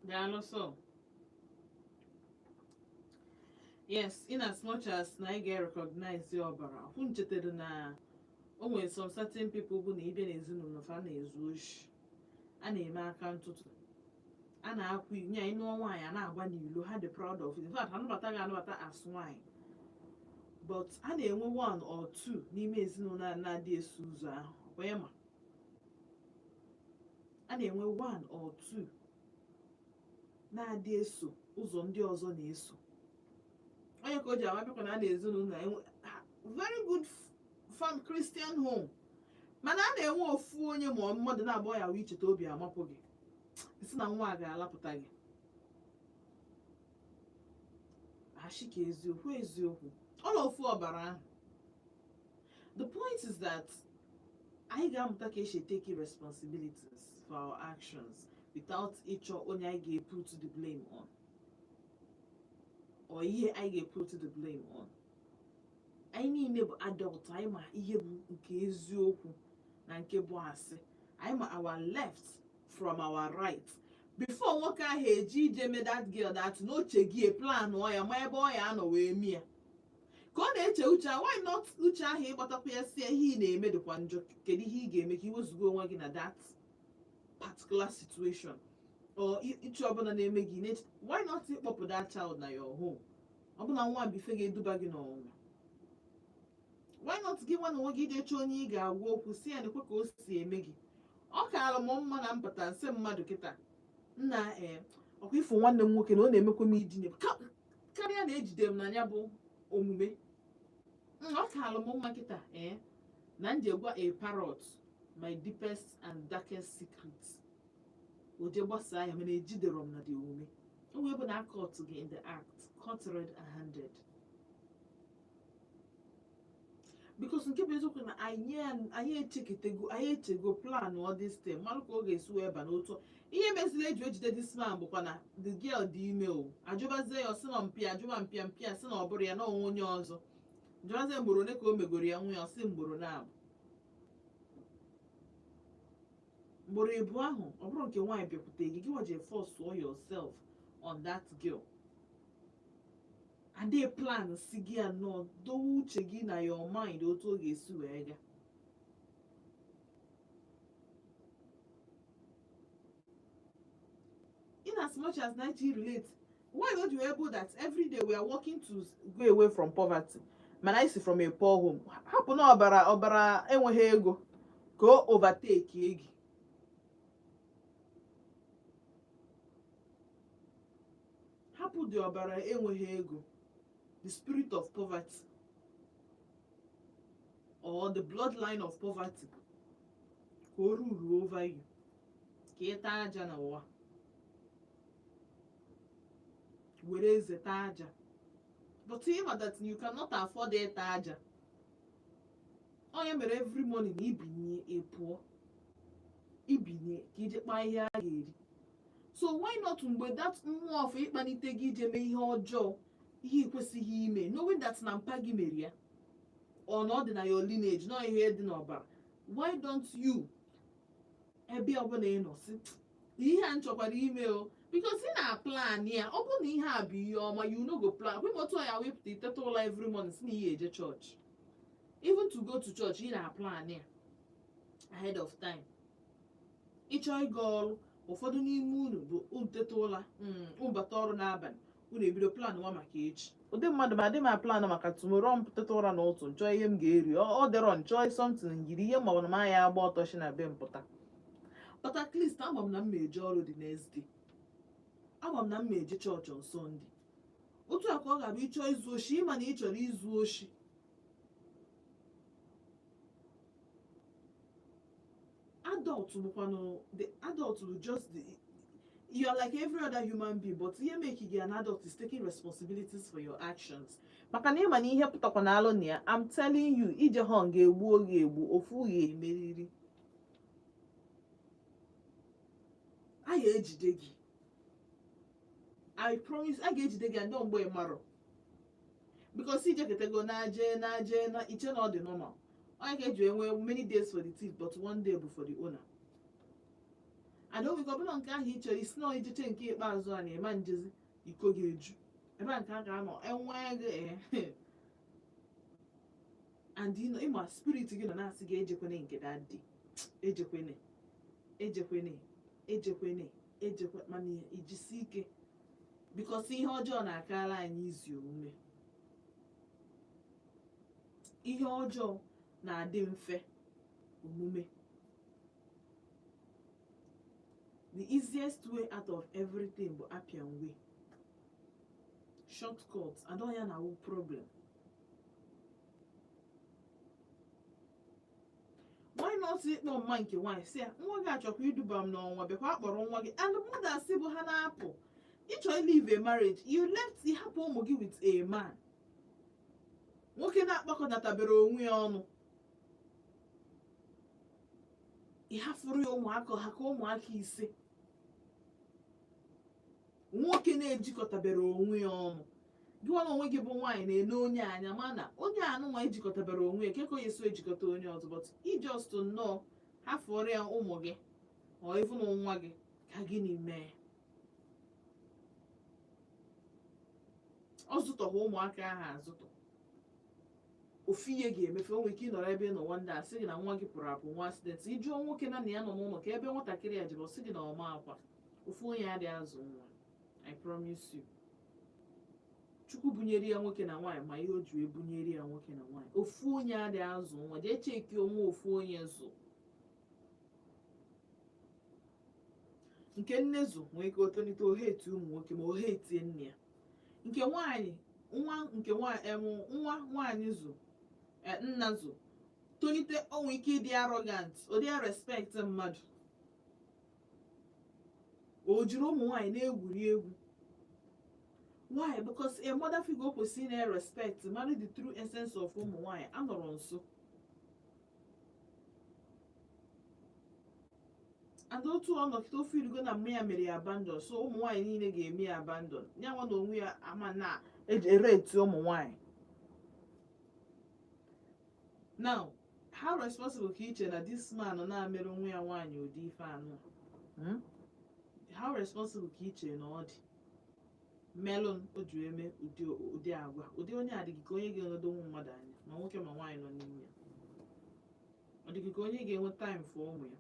Speaker 1: Daalụ sọ. Yes, in as much as na ị ga-recognize ya ọbara, ọkwụ nchetara na o nwere some certain people bụ na ịbịa n'ezinụlọ fa na-ezu oshi, a na-eme aka ntụtụ, a na-akwa nye ịnụọ nwaanyị, a na-agba n'ilo, ha dị proud of it. In fact, anabata gị anabata as nwaanyị, but a na-enwe one or two n'ime ezinụlọ a na-adị eso ụzọ ahụ. Ọkwa ịma a na-enwe one or two na-adị eso ụzọ ndị ọzọ na-eso, onye ka o ji awa bịakwa na a na-ezinụlọ enwe very good fam Christian home, mana a na-enwe ofu onye ma ọ mmadụ na-abụọ ya wee icheta obi amapụ gị si na nwa a ga-alapụta gị ashị ka eziokwu eziokwu ọ na ofu ọbara ahụ. The point is that anyị ga-amụta ka esi take responsibilities for our actions without ịchọ onye anyị ga-put the blame on or ihe anyị ga-put the blame on. Anyị niile bụ adult. Anyị ma ihe bụ nke eziokwu na nke bụ asị. Anyị ma our left from our right. Before nwoke ahụ eji ije mee that girl that n'oche gị, plan ọ ya ma ebe ọ ya anọ wee mie ka ọ na-eche uche a, why not uche ahụ ịgbatakwa ya si ihe ị na-eme dịkwa njọ? Kedu ihe ị ga-eme ka ị wezụga onwe gị na that particular situation or iche ọbụla na-eme gị? Why not ịkpọpụ that child na your home? Ọbụla nwa bife ga-eduba gị n'ọnwụnwa, why not gị nwa na onwe gị ije chọọ onye ị ga-agwa okwu, si ya nekwe ka o si eme gị? Ọ kaara m mma na mpụta nsị mmadụ kịta nna ee ọkwa ifo nwanne m nwoke na ọ na-emekwa m idine karịa na ejide m na ya bụ omume. Ọ kaara m mma kịta ee na m ji gwa a parrot my deepest and darkest secret, o je gbasaa ya, mana ejidere m na dị omume o wee bụ na caught gị in the act, caught red handed. Because nke bụ eziokwu na anyị echeketego, anyị echego plan all this thing, malụ ka ọ ga-esi wee ba n'otu. Ihe meziri eji ejide this man bụkwa na the girl dị ime. O ajụbazie ya, ọsị na mpịa, ajụba mpịa mpịa, sị na ọ bụrụ ya na onwe onye ọzọ. Jụbazie mgboro ole ka o megoro ya nwunye, ọsị mgboro na-abụ mgboro ebu ahụ. Ọ bụrụ nke nwaanyị bịakwute gị, gị waje force yourself on that girl. Ade plan si gị anọ dowe uche gị na your mind otu ọ ga-esi wee gaa. In as much as Nigeria relate, why don't you able that every day we are working to go away from poverty, mana anyị si from a poor home, hapụ na ọbara ọbara enweghị ego ka o overtake gị. Hapụ dị ọbara enweghị ego, the spirit of poverty or the bloodline of poverty, ka o ruru over you, ka ị taa aja n'ụwa, were eze taa aja. But ịma that you cannot afford ịta aja. Onye mere every morning na ibinye, ị pụọ, ibinye ka ije kpaa ihe a ga-eri. So why not mgbe that mmụọ of ịkpanite gị ije mee ihe ọjọọ, ihe ị kwesịghị ime, knowing that na mpa gị mere ya, ọ na ọ dị na your lineage, nọ ihe dị n'ọbara, why don't you, ebe ọbụla ị nọ, si ihe a m chọkwara ime o, because ị na-plan ya. Ọ bụrụ na ihe a bụ ihe ọma, you no go plan. Kwe otu ya wepụta iteta ụlọ every morning, si na ihe eje church. Even to go to church, ị na-plan ya ahead of time. Ịchọ ịga ọrụ, ụfọdụ n'ime unu bụ unu teta ụla, unu bata ọrụ n'abalị, unu ebido plan nwa maka echi. Ụdị mmadụ ma adị m plan maka tomorrow. M teta ụra n'ụtụ, nchọọ ihe m ga-eri, ọ dịrọ, nchọọ something yiri ihe, ma ọ bụ na m anya agba ọtọ shi na be m pụta. But at least ama m na m ma eje ọrụ the next day, ama m na m ma eje chọọchị on Sunday. Otu a ka ọ ga-abụ. Ịchọọ izu oshi, ịma na ị chọrọ izu oshi, adult bụkwanụ the adult bụ just the, you are like every other human being, but ihe make gị an adult is taking responsibilities for your actions, maka na ịma na ihe pụtakwa na alụ na ya. I'm telling you, ije hụ ga-egbu oge egbu ofu ga-emeriri, a ga-ejide gị. I promise, a ga-ejide gị. Ndị mgbe ị marọ, because ijeketego na aje na aje na iche na ọ dị normal. Onye ka eji enwe many days for the thief, but one day bụ for the owner. And o nwere ọbụla nke ahụ ị chọrọ isi na ijeche nke ikpeazụ a na-ema njezi iko ga-eju ebe a nke a ga-anọ enwe gị, and ịma spirit gị nọ na-asị gị ejekwene nke that day, ejekwene, ejekwene, ejekwene, ejekwe, mana ijisi ike, because ihe ọjọọ na-akara anyị izi omume. Ihe ọjọọ na-adị mfe omume. The easiest way out of everything bụ Appian Way, shortcut, and ọ ya na-awụ problem. Why not ịkpọ mma nke nwaanyị, sị ya, nwa gị achọkwa iduba m n'ọnwa, bịakwa akpọrọ nwa gị? And mmadụ asị bụ ha na-apụ ịchọ live a marriage, you left, ịhapụ ụmụ gị with a man, nwoke na-akpakọtatabere onwe ya ọnụ. Ịhafụrụ ya ụmụaka ha ka ụmụaka 5, nwoke na-ejikọtabere onwe ya ọnụ. Gị nwa na onwe gị bụ nwaanyị na-ene onye anya, ma na onye anụnwa ejikọtabere onwe ya keka onye so ejikọta onye ọzọ, but ijust nnọọ hafụrụ ya ụmụ gị ọ ịfụ na nwa gị ka gịnị mee? Ọ zụtọkwa ụmụaka ahụ azụtọ. Ofu ihe ga-emefe, o nwere ike ịnọrọ ebe ị nọ one day, asị gị na nwa gị pụrụ apụ, nwa accident. Ịjụọ nwoke na na ya nọ n'ụlọ ka ebe nwatakịrị ya jere, ọ sị gị na ọma akwa. Ofu onye adịghị azụ nwa, I promise you. Chukwu bunyere ya nwoke na nwaanyị, ma ihe o ji wee bunyere ya nwoke na nwaanyị, ofu onye adịghị azụ nwa. Jee cheki onwe ofu onye zụ nke nne zụ nwee ike otonite ohe eti ụmụ nwoke, ma ohe etie nne ya. Nke nwaanyị, nwa nke nwa nwaanyị zụ, nna zụ, tonite, o nwee ike ịdị arrogant, ọ dị respect mmadụ, o jiri ụmụ nwaanyị na-egwuri egwu. Why? Because a mother figure kwesịrị na-respect, mara the true essence of ụmụ nwanyị anọrọ nso. And otu ọ nọkịta ofe irugo na mme ya mere ya abandon, so ụmụ nwaanyị niile ga-eme ya abandon. Ya nwa na onwe ya ama na eji ere eti ụmụ nwaanyị. Now, how responsible ka iche na this man na-amerụ nwa ya nwaanyị ụdị ife anụ a? Hmm? How responsible ka iche na ọ dị melon o ji eme ụdị agwa ụdị onye adịghị ka onye ga-enwedo ụmụ mmadụ anya, ma nwoke ma nwaanyị nọ n'ime ya? Ọ dịghị ka onye ga-enwe time for ụmụ ya?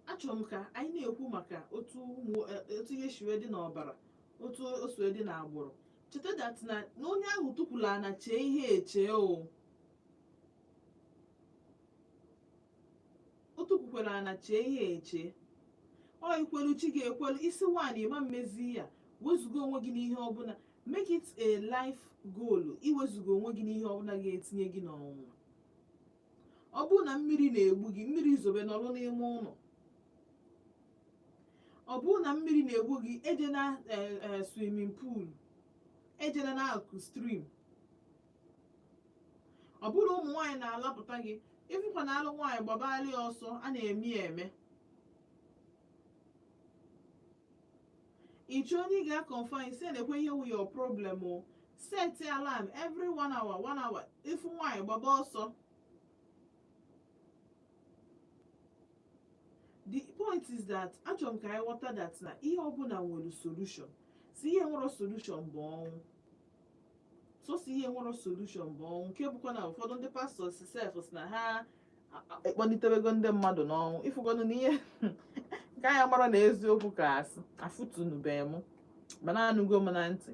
Speaker 1: Achọrọ m ka anyị na-ekwu maka otu ụmụ otu ihe si wee dị n'ọbara, otu o si wee dị n'agbụrụ. Cheta that na onye ahụ tụpụrụ ana chee ihe eche o o tụpụkwara ana chee ihe eche. Ọ ikwelu chi ga-ekwelu isi nwaanyị ịma mmezi ya. Wezuga onwe gị n'ihe ọbụla. Make it a life goal iwezuga onwe gị n'ihe ọbụla ga-etinye gị n'ọnwụnwa. Ọ bụrụ na mmiri na-egbu gị, mmiri zobe, nọrọ n'ime ụlọ. Ọ bụrụ na mmiri na-egbu gị, ejena swimming pool, ejena n'akụkụ stream. Ọ bụrụ ụmụ nwaanyị na-alapụta gị, ịfụkwa na alụ nwaanyị, gbabali ya ọsọ. A na-eme ya eme. Ịchọ onye ị ga-confine, si na-ekwe ihe wụ your problem o. Set alarm every one hour, one hour. Ịfụ nwaanyị, gbaba ọsọ. The point is that achọrọ m ka anyị ghọta that na ihe ọbụla nwere solution. Si ihe nwere solution bụ ọnwụ. Sọsọ ihe nwere solution bụ ọnwụ, nke bụkwa na ụfọdụ ndị pastors sef si na ha ekpọlitewego ndị mmadụ n'ọnwụ. Ịfụgonụ na ihe nke anyị mara na eziokwu ka asị afụtunubeghị m, mana anụgo m na ntị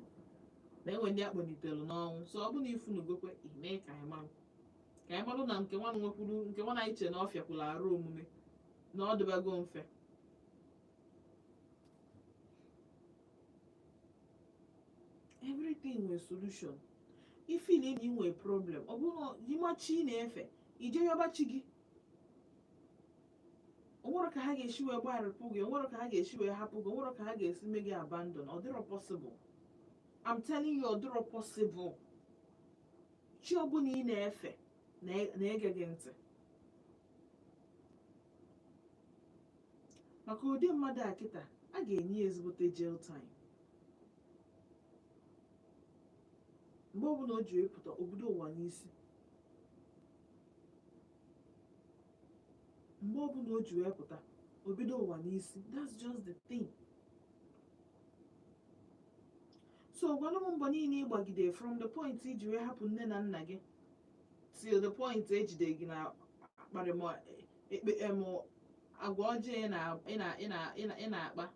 Speaker 1: na enwe ndị akpọlitere n'ọnwụ. So ọ bụ na ifunugokwe ime ka anyị marụ, ka anyị marụ na nke nwa nwekwuru nke nwa na iche na ọ fịakwuru arụ omume na ọ dịbago mfe. Everything nwere solution. Ifili na ị nwere problem, ọ bụrụ na ịma chi ị na-efe, ije yọba chi gị. Onwere ka ha ga-esi wee gbarịpụ gị, onwere ka ha ga-esi wee hapụ gị, onwere ka ha ga-esi mee gị abandon. Ọ dịrọ possible. I'm telling you, ọ dịrọ possible. Chi ọbụla ị na-efe na-ege gị ntị. Maka ụdị mmadụ a kịta, a ga-enye ya ezigbote jail time. Mgbe ọbụla o ji wepụta obodo ụwa n'isi, mgbe ọbụla o ji wee pụta obido ụwa n'isi, that's just the thing. So gwanụ m, mbọ niile ịgbagide from the point iji wee hapụ nne na nna gị till the point ejide gị na akparịma ekpe em agwa ọjọọ ị na-akpa,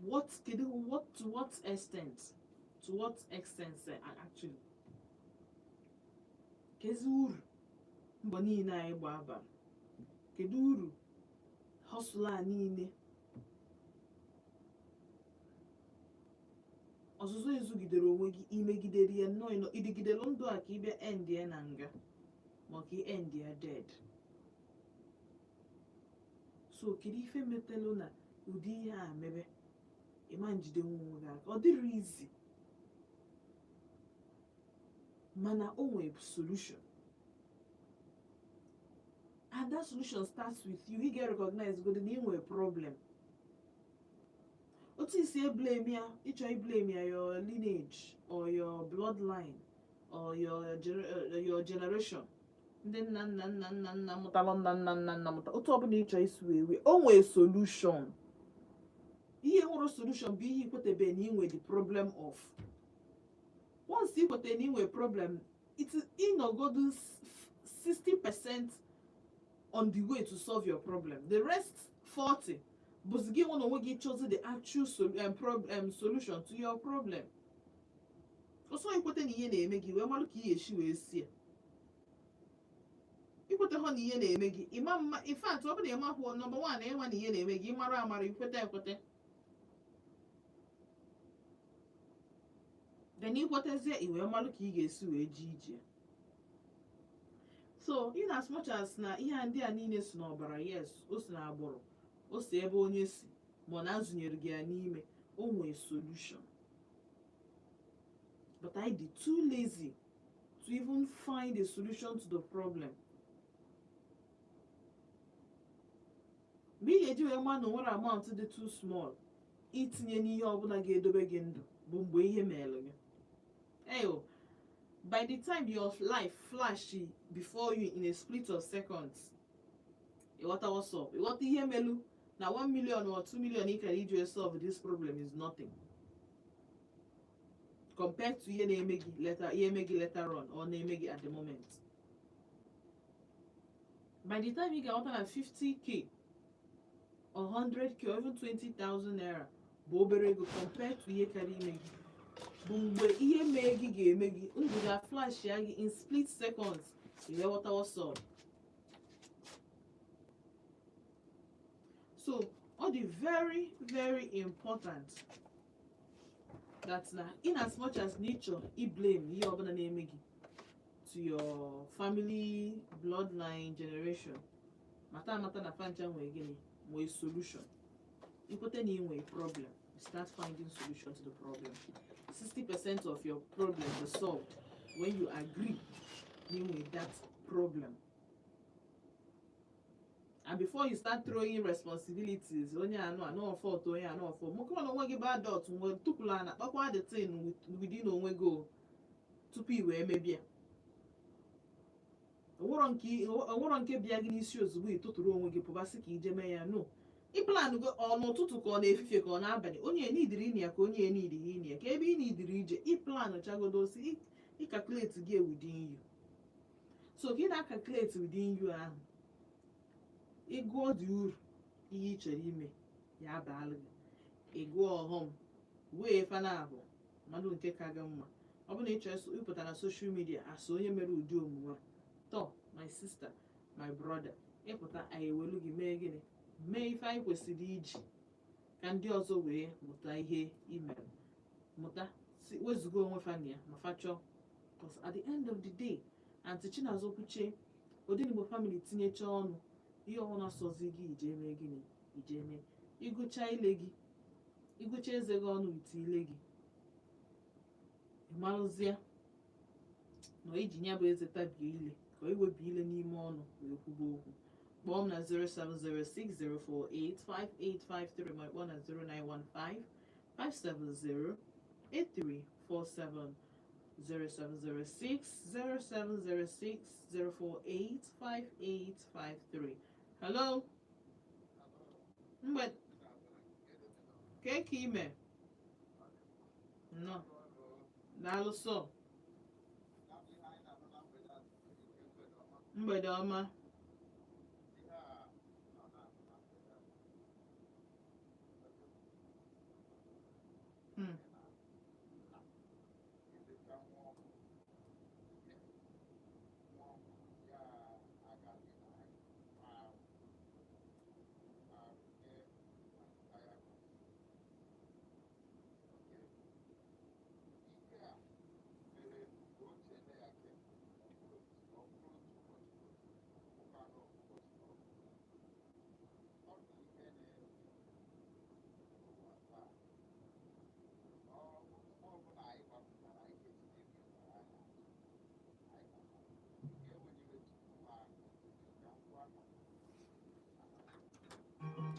Speaker 1: what kedu what to what extent, to what extent actually kezi uru mbọ niile anyị gba abalị? Kedu uru hustle a niile, ọzụzụ ezugidere onwe gị, imegidere ya nnọọ, ịnọ ịdịgidere ndụ a ka ị bịa end ya na nga, ma ka ị end ya dead? So kedu ife metelụ na ụdị ihe a mebe ịma njide nwa onwe gị aka? Ọ dịrị izi, mana o nwere solution, and that solution starts with you. Ị ga-recognize godo na ị nwere problem. Otu isi eblame ya, ịchọ iblame ya your lineage or your bloodline or your generation, ndị nna nna nna nna nna mụtalụ nna nna nna nna mụta, otu ọbụla ịchọ isi wee wee, o nwee solution. Ihe nwere solution bụ ihe ikwetebe na ị nwere the problem of. Once ikwete na ị nwere problem, it is ịnọgodu 60% on the way to solve your problem. The rest 40 bụzi gị nwe na onwe gị choose the actual solution to your problem. Ọsọ ikwete na ihe na-eme gị, wee malụ ka ị ga-esi wee sie ya. Ikwete hụ na ihe na-eme gị, ịma mma. In fact, ọ bụrụ na ịma, number one, ịma na ihe na-eme gị, ịmara amara, ikwete ekwete, then ikwetezie, i wee malụ ka ị ga-esi wee jee ije. So in as much as na ihe a ndị a niile si n'ọbara, yes, o si n'agbụrụ. O si ebe onye si, ma ọ na-azụnyere gị ya n'ime, o nwee solution. But I dị too lazy to even find a solution to the problem. Mgbe ị ga-eji wee ma na o nwere amount dị too small itinye n'ihe ọbụla ga-edobe gị ndụ bụ mgbe ihe meelụ gị. Eyo, by the time your life flash before you in a split of seconds, ịghọta what's up, ịghọta ihe melu na 1 million or 2 million ị kara iji wee solve this problem is nothing compared to ihe na-eme gị later, ihe eme gị later on or na-eme gị at the moment. By the time ị ga-aghọta na 50K or 100K or even 20,000 naira bụ obere ego compared to ihe karịa ime gị, bụ mgbe ihe mee gị ga-eme gị, ndụ ga-flash ya gị in split seconds, i wee ghọta what's up. So ọ dị very very important that na in as much as na ịchọ i blame ihe ọbụla na-eme gị to your family bloodline generation, mata amata na fa ncha nwee gịnị, nwee solution. Ikwete na ị nwee problem, you start finding solution to the problem. 60% of your problem is solved when you agree na ị nwee that problem. And before you start throwing responsibilities, onye anụ anụ fault, onye anụ fault, maka na onwe gị bụ adult nwe tupula na kpakwa the thing within onwe gị o, tupu i wee mebie. Onwero nke bịa gị n'isi ozugbo ị tụtụrụ onwe gị pụbasị ka ije mee ya. No, ị plan go, ọ n'ụtụtụ ka ọ na-efifie ka ọ n'abalị, onye nidiri ịnị ya ka onye nidiri ịnị ya, ka ebe ị nidiri ije, ị plan chagodo si ị calculate gị within you. So ka ị na-calculate within you ahụ, ị gụọ dị uru ihe ị chọrọ ime ya abaala gị, ị gụọ ọghọm wee fana abụ mmadụ nke ka gị mma. Ọ bụrụ na ị chọrọ ịpụta na social media asụ onye mere ụdị omume a, tọ my sister, my brother, ịpụta, anyị ewelu gị mee gịnị, mee ife anyị kwesịrị iji ka ndị ọzọ wee mụta ihe ị mere, mụta si wezuga onwe fa na ya ma fa chọọ. Because at the end of the day, Aunty Chinazọ kwuchie, Odenigbo family tinyecha ọnụ, ihe ọbụla sọzi gị ije mee gịnị, ije mee. Ịgụcha ile gị, ịgụcha eze gị ọnụ ite ile gị, ịmalụzie na iji ya bụ eze tabie ile ka iwebi ile n'ime ọnụ wee kwuba okwu. Kpọọ m na 07060485853, ma kpọọ na 09155708347. 0706 0706 0485853. Hello, mgbe ka ime nnọọ. Daalụ sọ, mgbede ọma.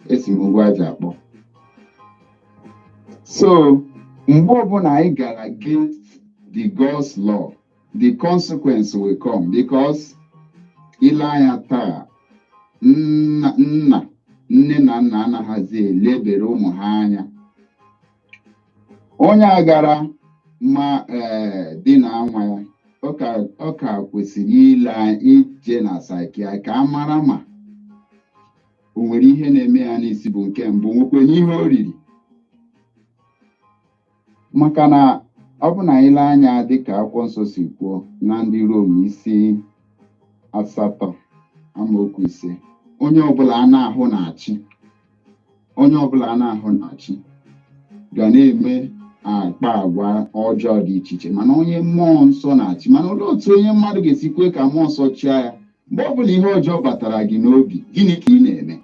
Speaker 5: Esi m Ugwuaji akpọ. So mgbe ọbụla anyị gara against the God's law, the consequence will come, because ile anya taa, nna nna nne na nna anaghịzi elebere ụmụ ha anya. Onye a gara ma ee dina nwa ya, ọ ka kwesịrị ile ije na psychiatrist ka a mara ma o nwere ihe na-eme ya n'isi, bụ nke mbụ, nwekwenye ihe o riri. Maka na ọ bụ na ile anya dịka akwụkwọ nsọ si kwuo na ndị Rom isi 8 amaokwu 5, onye ọbụla a na-ahụ na-achị, onye ọbụla a na-ahụ na-achị ga na-eme akpa agwa ọjọọ dị iche iche, mana onye mmụọ nsọ na-achị. Mana olee otu onye mmadụ ga-esi kwe ka mmụọ nsọ chịa ya? Mgbe ọbụla ihe ọjọọ batara gị n'obi, gịnị ka ị na-eme?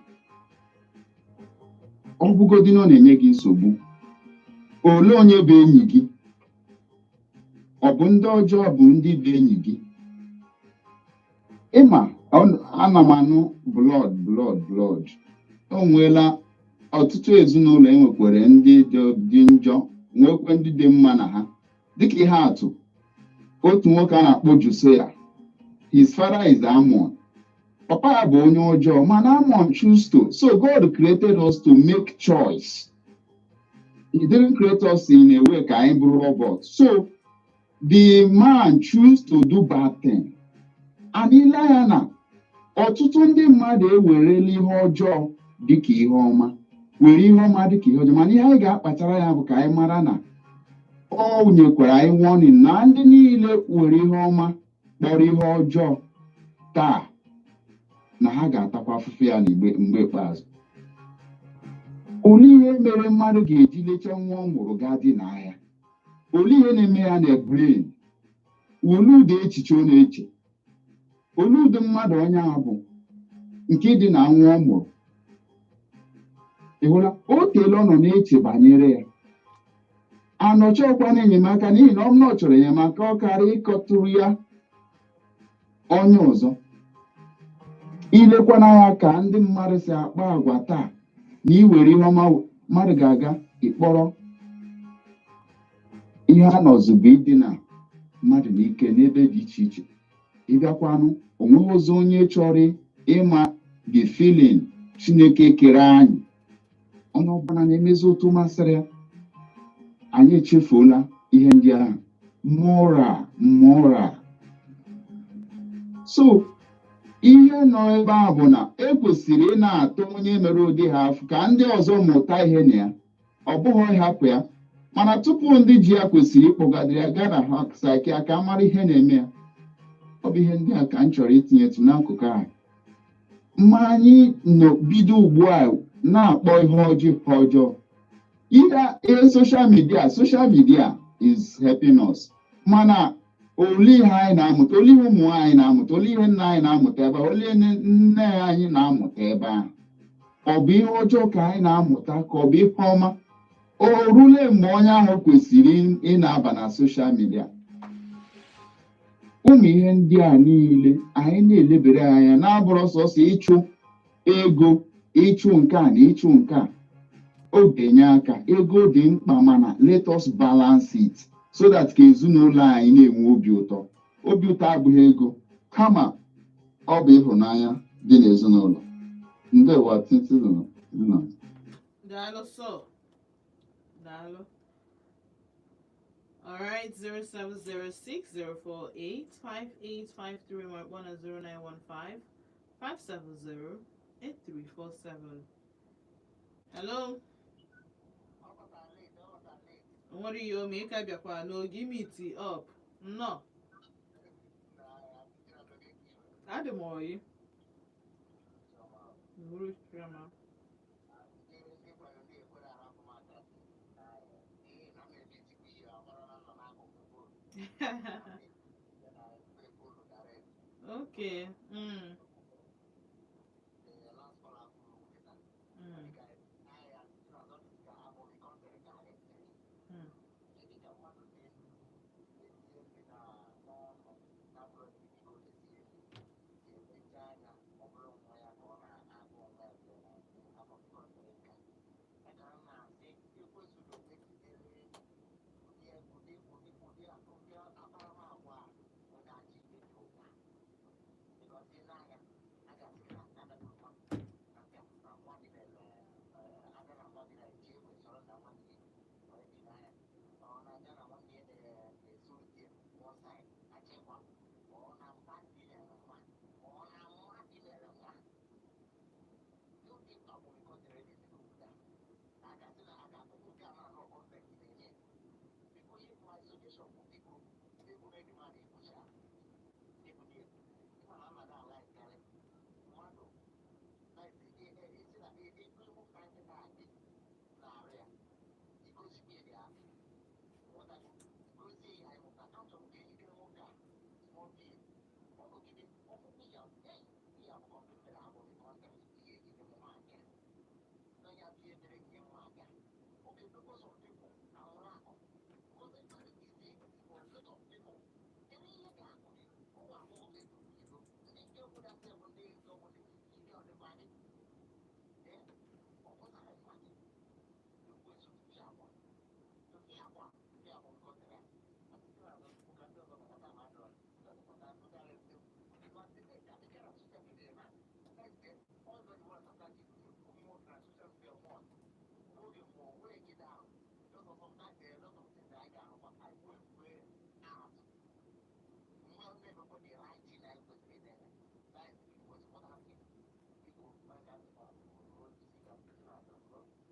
Speaker 5: Ọ bụgodị na ọ na-enye gị nsogbu, olee onye bụ enyi gị? Ọ bụ ndị ọjọọ bụ ndị bụ enyi gị? Ịma ana m anụ blood, blood, blood. O nweela ọtụtụ ezinụlọ enwekwere ndị dị njọ, nwekwe ndị dị mma na ha. Dịka ihe atụ, otu nwoke a na-akpọ Josiah, his father is Amon. Papa ya bụ onye ọjọọ, mana Amon choose to. So God created us to make choice. He didn't create us in a way ka anyị bụrụ robot. So the man choose to do bad thing. And ile anya na ọtụtụ ndị mmadụ ewerela ihe ọjọọ dịka ihe ọma, were ihe ọma dịka ihe ọjọọ. Mana ihe anyị ga-akpachara ya bụ ka anyị mara na o nyekwara anyị warning na ndị niile were ihe ọma kpọrọ ihe ọjọọ taa, na ha ga-atakwa afụfụ ya n'igbe mgbe ikpeazụ. Olee ihe mere mmadụ ga-eji lechaa nwa ọ mụrụ gaa dị n'ahịa? Olee ihe na-eme ya na brain? Olee ụdị echiche ọ na-eche? Olee ụdị mmadụ onye ahụ bụ nke dị na nwa ọ mụrụ? Ị hụla, o teela ọ nọ na-eche banyere ya. Anọchọkwa na enyemaka, n'ihi na ọ bụrụ na ọ chọrọ enyemaka, ọ karịa ịkọtụrụ ya onye ọzọ. Ilekwana anya ka ndị mmadụ si akpa agwa taa na iwere ihe ọma, mmadụ ga-aga ịkpọrọ ihe a nọzụ bụ idina mmadụ n'ike n'ebe dị iche iche. Ịbịakwanụ, onweghị ọzọ onye chọrọ ịma the feeling Chineke kere anyị. Onye ọbụla na-emezi otu masịrị ya. Anyị echefuola ihe ndị ahụ, moral, moral. So ihe nọ ebe a bụ na ekwesịrị ị na-atụ onye mere ụdị ha afụ ka ndị ọzọ mụta ihe na ya. Ọ bụghị ịhapụ ya. Mana tupu ndị ji ya kwesịrị ịkpọgadịrị ya gaa na ha psychiatrist ka a mara ihe na-eme ya. Ọ bụ ihe ndị a ka m chọrọ itinyetụ n'akụkụ ahụ. Mma anyị nọ bido ugbu a na-akpọ ihe ọjọọ ihe ọjọọ. Ihe social media, social media is helping us. Mana olee ihe anyị na-amụta? Olee ihe ụmụ anyị na-amụta? Olee ihe nna anyị na-amụta ebe ahụ? Olee ihe nne anyị na-amụta ebe ahụ? Ọ bụ ihe ọjọọ ka anyị na-amụta, ka ọ bụ ihe ọma? O rule mgbe onye ahụ kwesịrị ị na-aba na social media? Ụmụ ihe ndị a niile anyị na-elebere anya na-abụrụ sọsọ ịchụ ego, ịchụ nke a na ịchụ nke a. Ọ ga-enye aka, ego dị mkpa, mana let us balance it so that ka ezinụlọ anyị na-enwe obi ụtọ. Obi ụtọ abụghị ego, kama ọ bụ ịhụnanya dị n'ezinụlọ. Ndewo, titi nna.
Speaker 1: Daalụ so. Daalụ. All right, 0706 048 5853 1 0915 570 8347. Hello. Nwere ihe ome ị ka bịakwa n'oge meet up. Nnọọ. Adị m oyi. Nwuru chioma. Okay.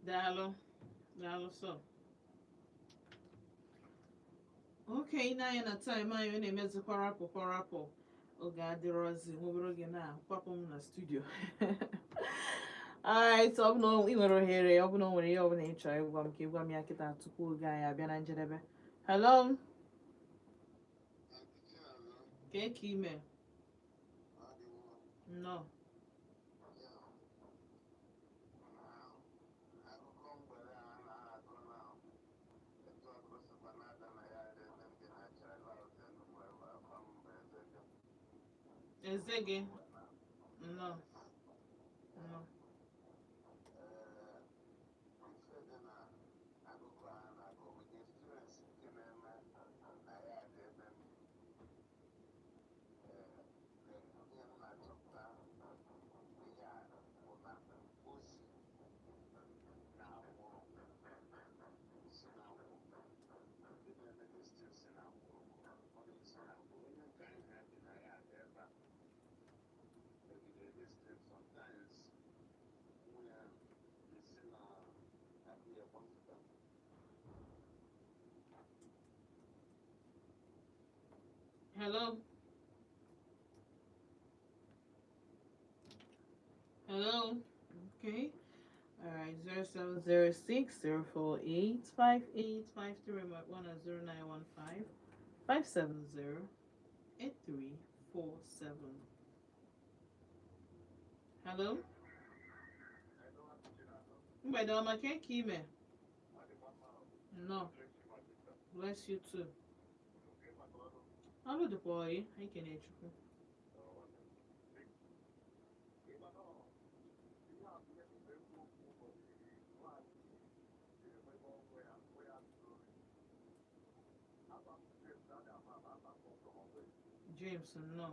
Speaker 1: Daalụ, daalụ sọ. Okay, na-anya na time anyị ọ na-emezikwa rapụ kwa rapụ, oge adịrọzi, nwobere oge na-akwapụ m na studio. Alright, ọ bụ na ị nwere ohere, ọ bụ na o nwere ihe ọbụla ị chọrọ ịgwa m, ka ị gwa m ya kịta tupu oge anyị abịa na njedebe. Hello, kee ka ime? Nnọọ. Eze gị, nnọọ, nnọọ. Hello? Hello? Okay. All right. 0706 048 5853 1 0915 570 8347. Hello? Mgbede ọma, ke ka ime? Nnọọ. Bless you too. Ọrụ dịkwa ọyị, anyị kene Chukwu. James, nnọọ.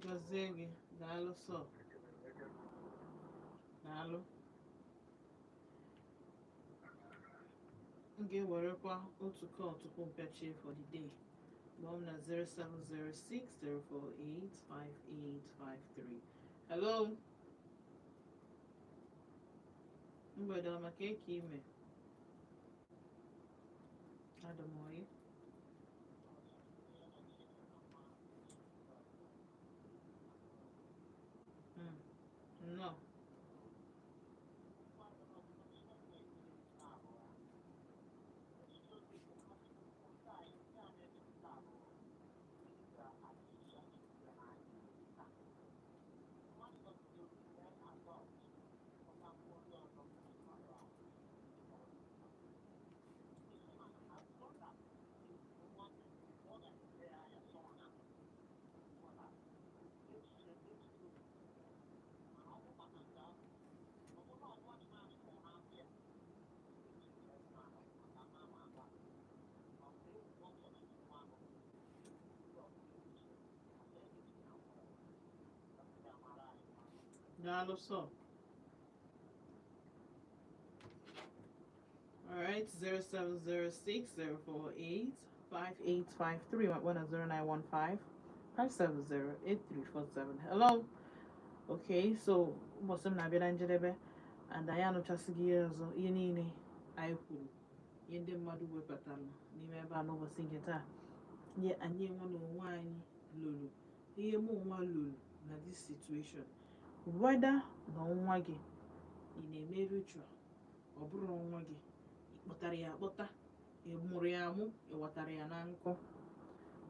Speaker 1: Gọzie gị, daalụ sọ. Daalụ. M ga-ewerekwa otu call tupu m pịachie for the day. Kpọọ m na 0706 048 5853. Hello? Mgbede ọma, ka eke ime? Adị m oyi. Nnọọ. Daalụ sọ. All right, 0706 048 5853 10915 570 8347. Hello. Okay, so ụbọchị m na-abịa na njedebe and anyị anụchasịghị ihe ọzọ, ihe niile anyị kwuru, ihe ndị mmadụ webatara n'ime ebe a n'ụbọchị nke taa. Ihe anyị enwe na onwe anyị lụrụ, ihe mụ nwa lụrụ na this situation, whether na nwa gị ị na-eme ritual, ọ bụrụ nwa gị ị kpọtara ya akpọta, ị mụrụ ya amụ, ị ghọtara ya na nkụ,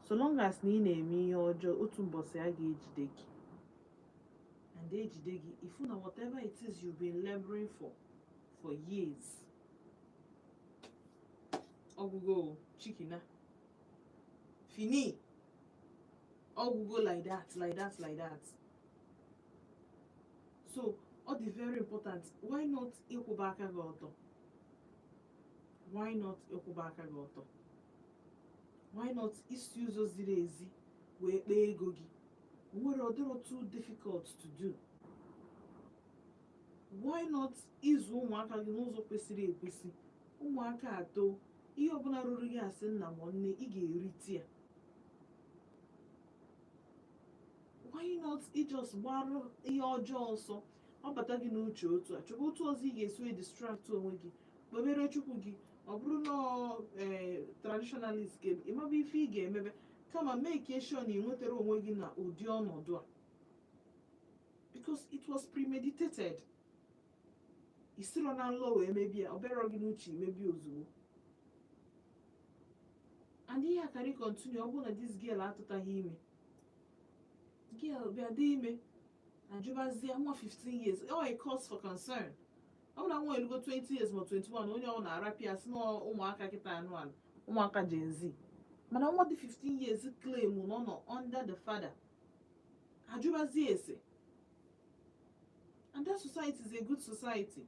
Speaker 1: so long as na ị na-eme ihe ọjọọ, otu mbọsị a ga-ejide gị and ejide gị, ifu na whatever it is you've been laboring for years, ọgwụgo chikina fini, ọgwụgo like that, like that, like that. So ọ dị very important, why not ịkwụba aka gị ọtọ? Why not ịkwụba aka gị ọtọ? Why not isi ụzọ ziri ezi wee kpee ego gị? Nwere ọ dịrọ too difficult to do. Why not ịzụ ụmụaka gị n'ụzọ kwesịrị ekwesị? Ụmụaka atọ, ihe ọbụla ruru gị asị nna ma nne, ị ga-erite ya. Why not ijust gbarụ ihe ọjọọ ọsọ? Ọ bata gị n'uche otu a, chọba otu ọzọ ị ga-esi wee distract onwe gị, kpebere Chukwu gị. Ọ bụrụ na ee traditionalist ga ịmaba ife ị ga-emebe, kama make sure na ị nwetara onwe gị na ụdị ọnọdụ a, because it was premeditated. Isiro na nlọ wee mebie, ọ bịarọ gị n'uche imebie ozugbo. And ihe akara continue, ọ bụrụ na this girl atụtaghị ime, girl bịa dị ime, ajụbazie nwa 15 years, ọ a cause for concern. Ọ bụrụ na nwa elugo 20 years ma 21, onye ọ na-arapịa sị na ụmụaka kịta anụ ala, ụmụaka Gen Z, mana nwa dị 15 years claim na ọ nọ under the father, ajụbazie ese. And that society is a good society,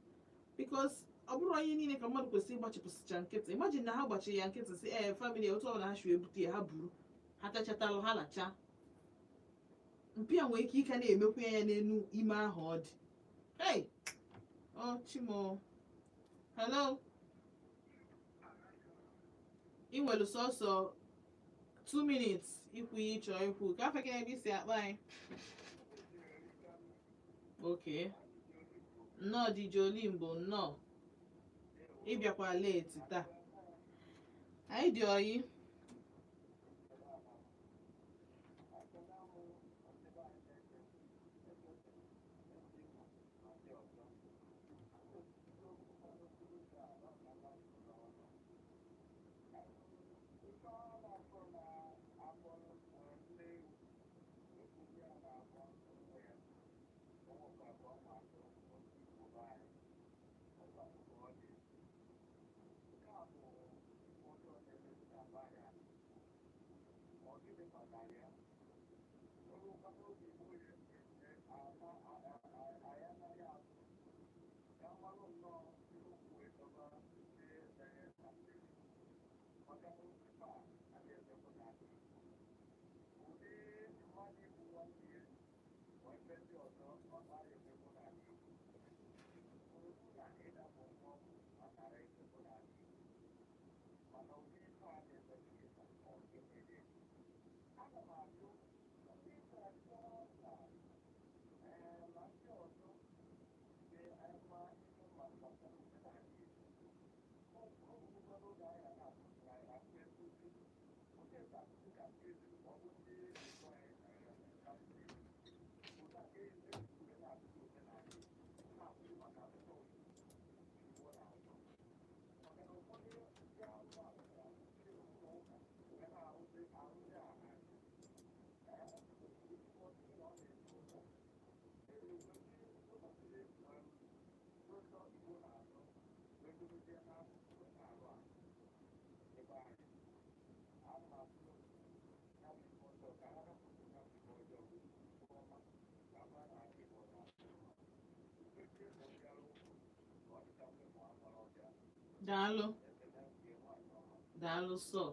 Speaker 1: because ọ bụrụ ihe niile ka mmadụ kwesịrị ịgbachipụsịcha nkịtị. Imagine na ha gbachiri ya nkịtị, si ee, family otu ọbụla ha si ebute ya, ha buru ha tachatalụ, ha lacha mpi a, nwere ike ịka na-emekwu ya n'elu ime ahụ ọ dị. Hey, oh chimo, hello. Ị nwere sọsọ 2 minutes ikwu ihe ịchọ ikwu. Ka afọ gị, ebe isi akpa anyị? Okay, nnọọ, DJ Olimbo, nnọọ. Ịbịakwa late taa, anyị dị oyi. Daalụ, daalụ sọ,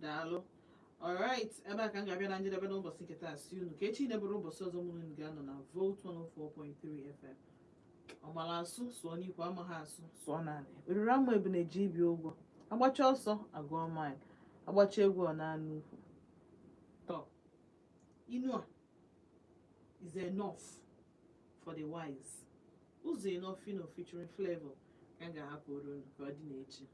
Speaker 1: daalụ. Alright, ebe a ka m ga-abịa na njedebe n'ụbọchị nke taa. Si unu ka echi na-eburu ụbọchị ọzọ mụ na unu ga-anọ na Volt 104.3 FM. Ọmara asụ sụọ n'ikwe, amaghị asụ sụọ naanị oriri ama ebu na-eji ibi ụgwọ agbacha ọsọ agụọ mile, agbacha egwu ọ naanị ukwu tọ. Inu a is enough for the wise. Ụzọ enough Fino featuring Flavor ka m ga-ahapụ unu ka ọ dị n'echi.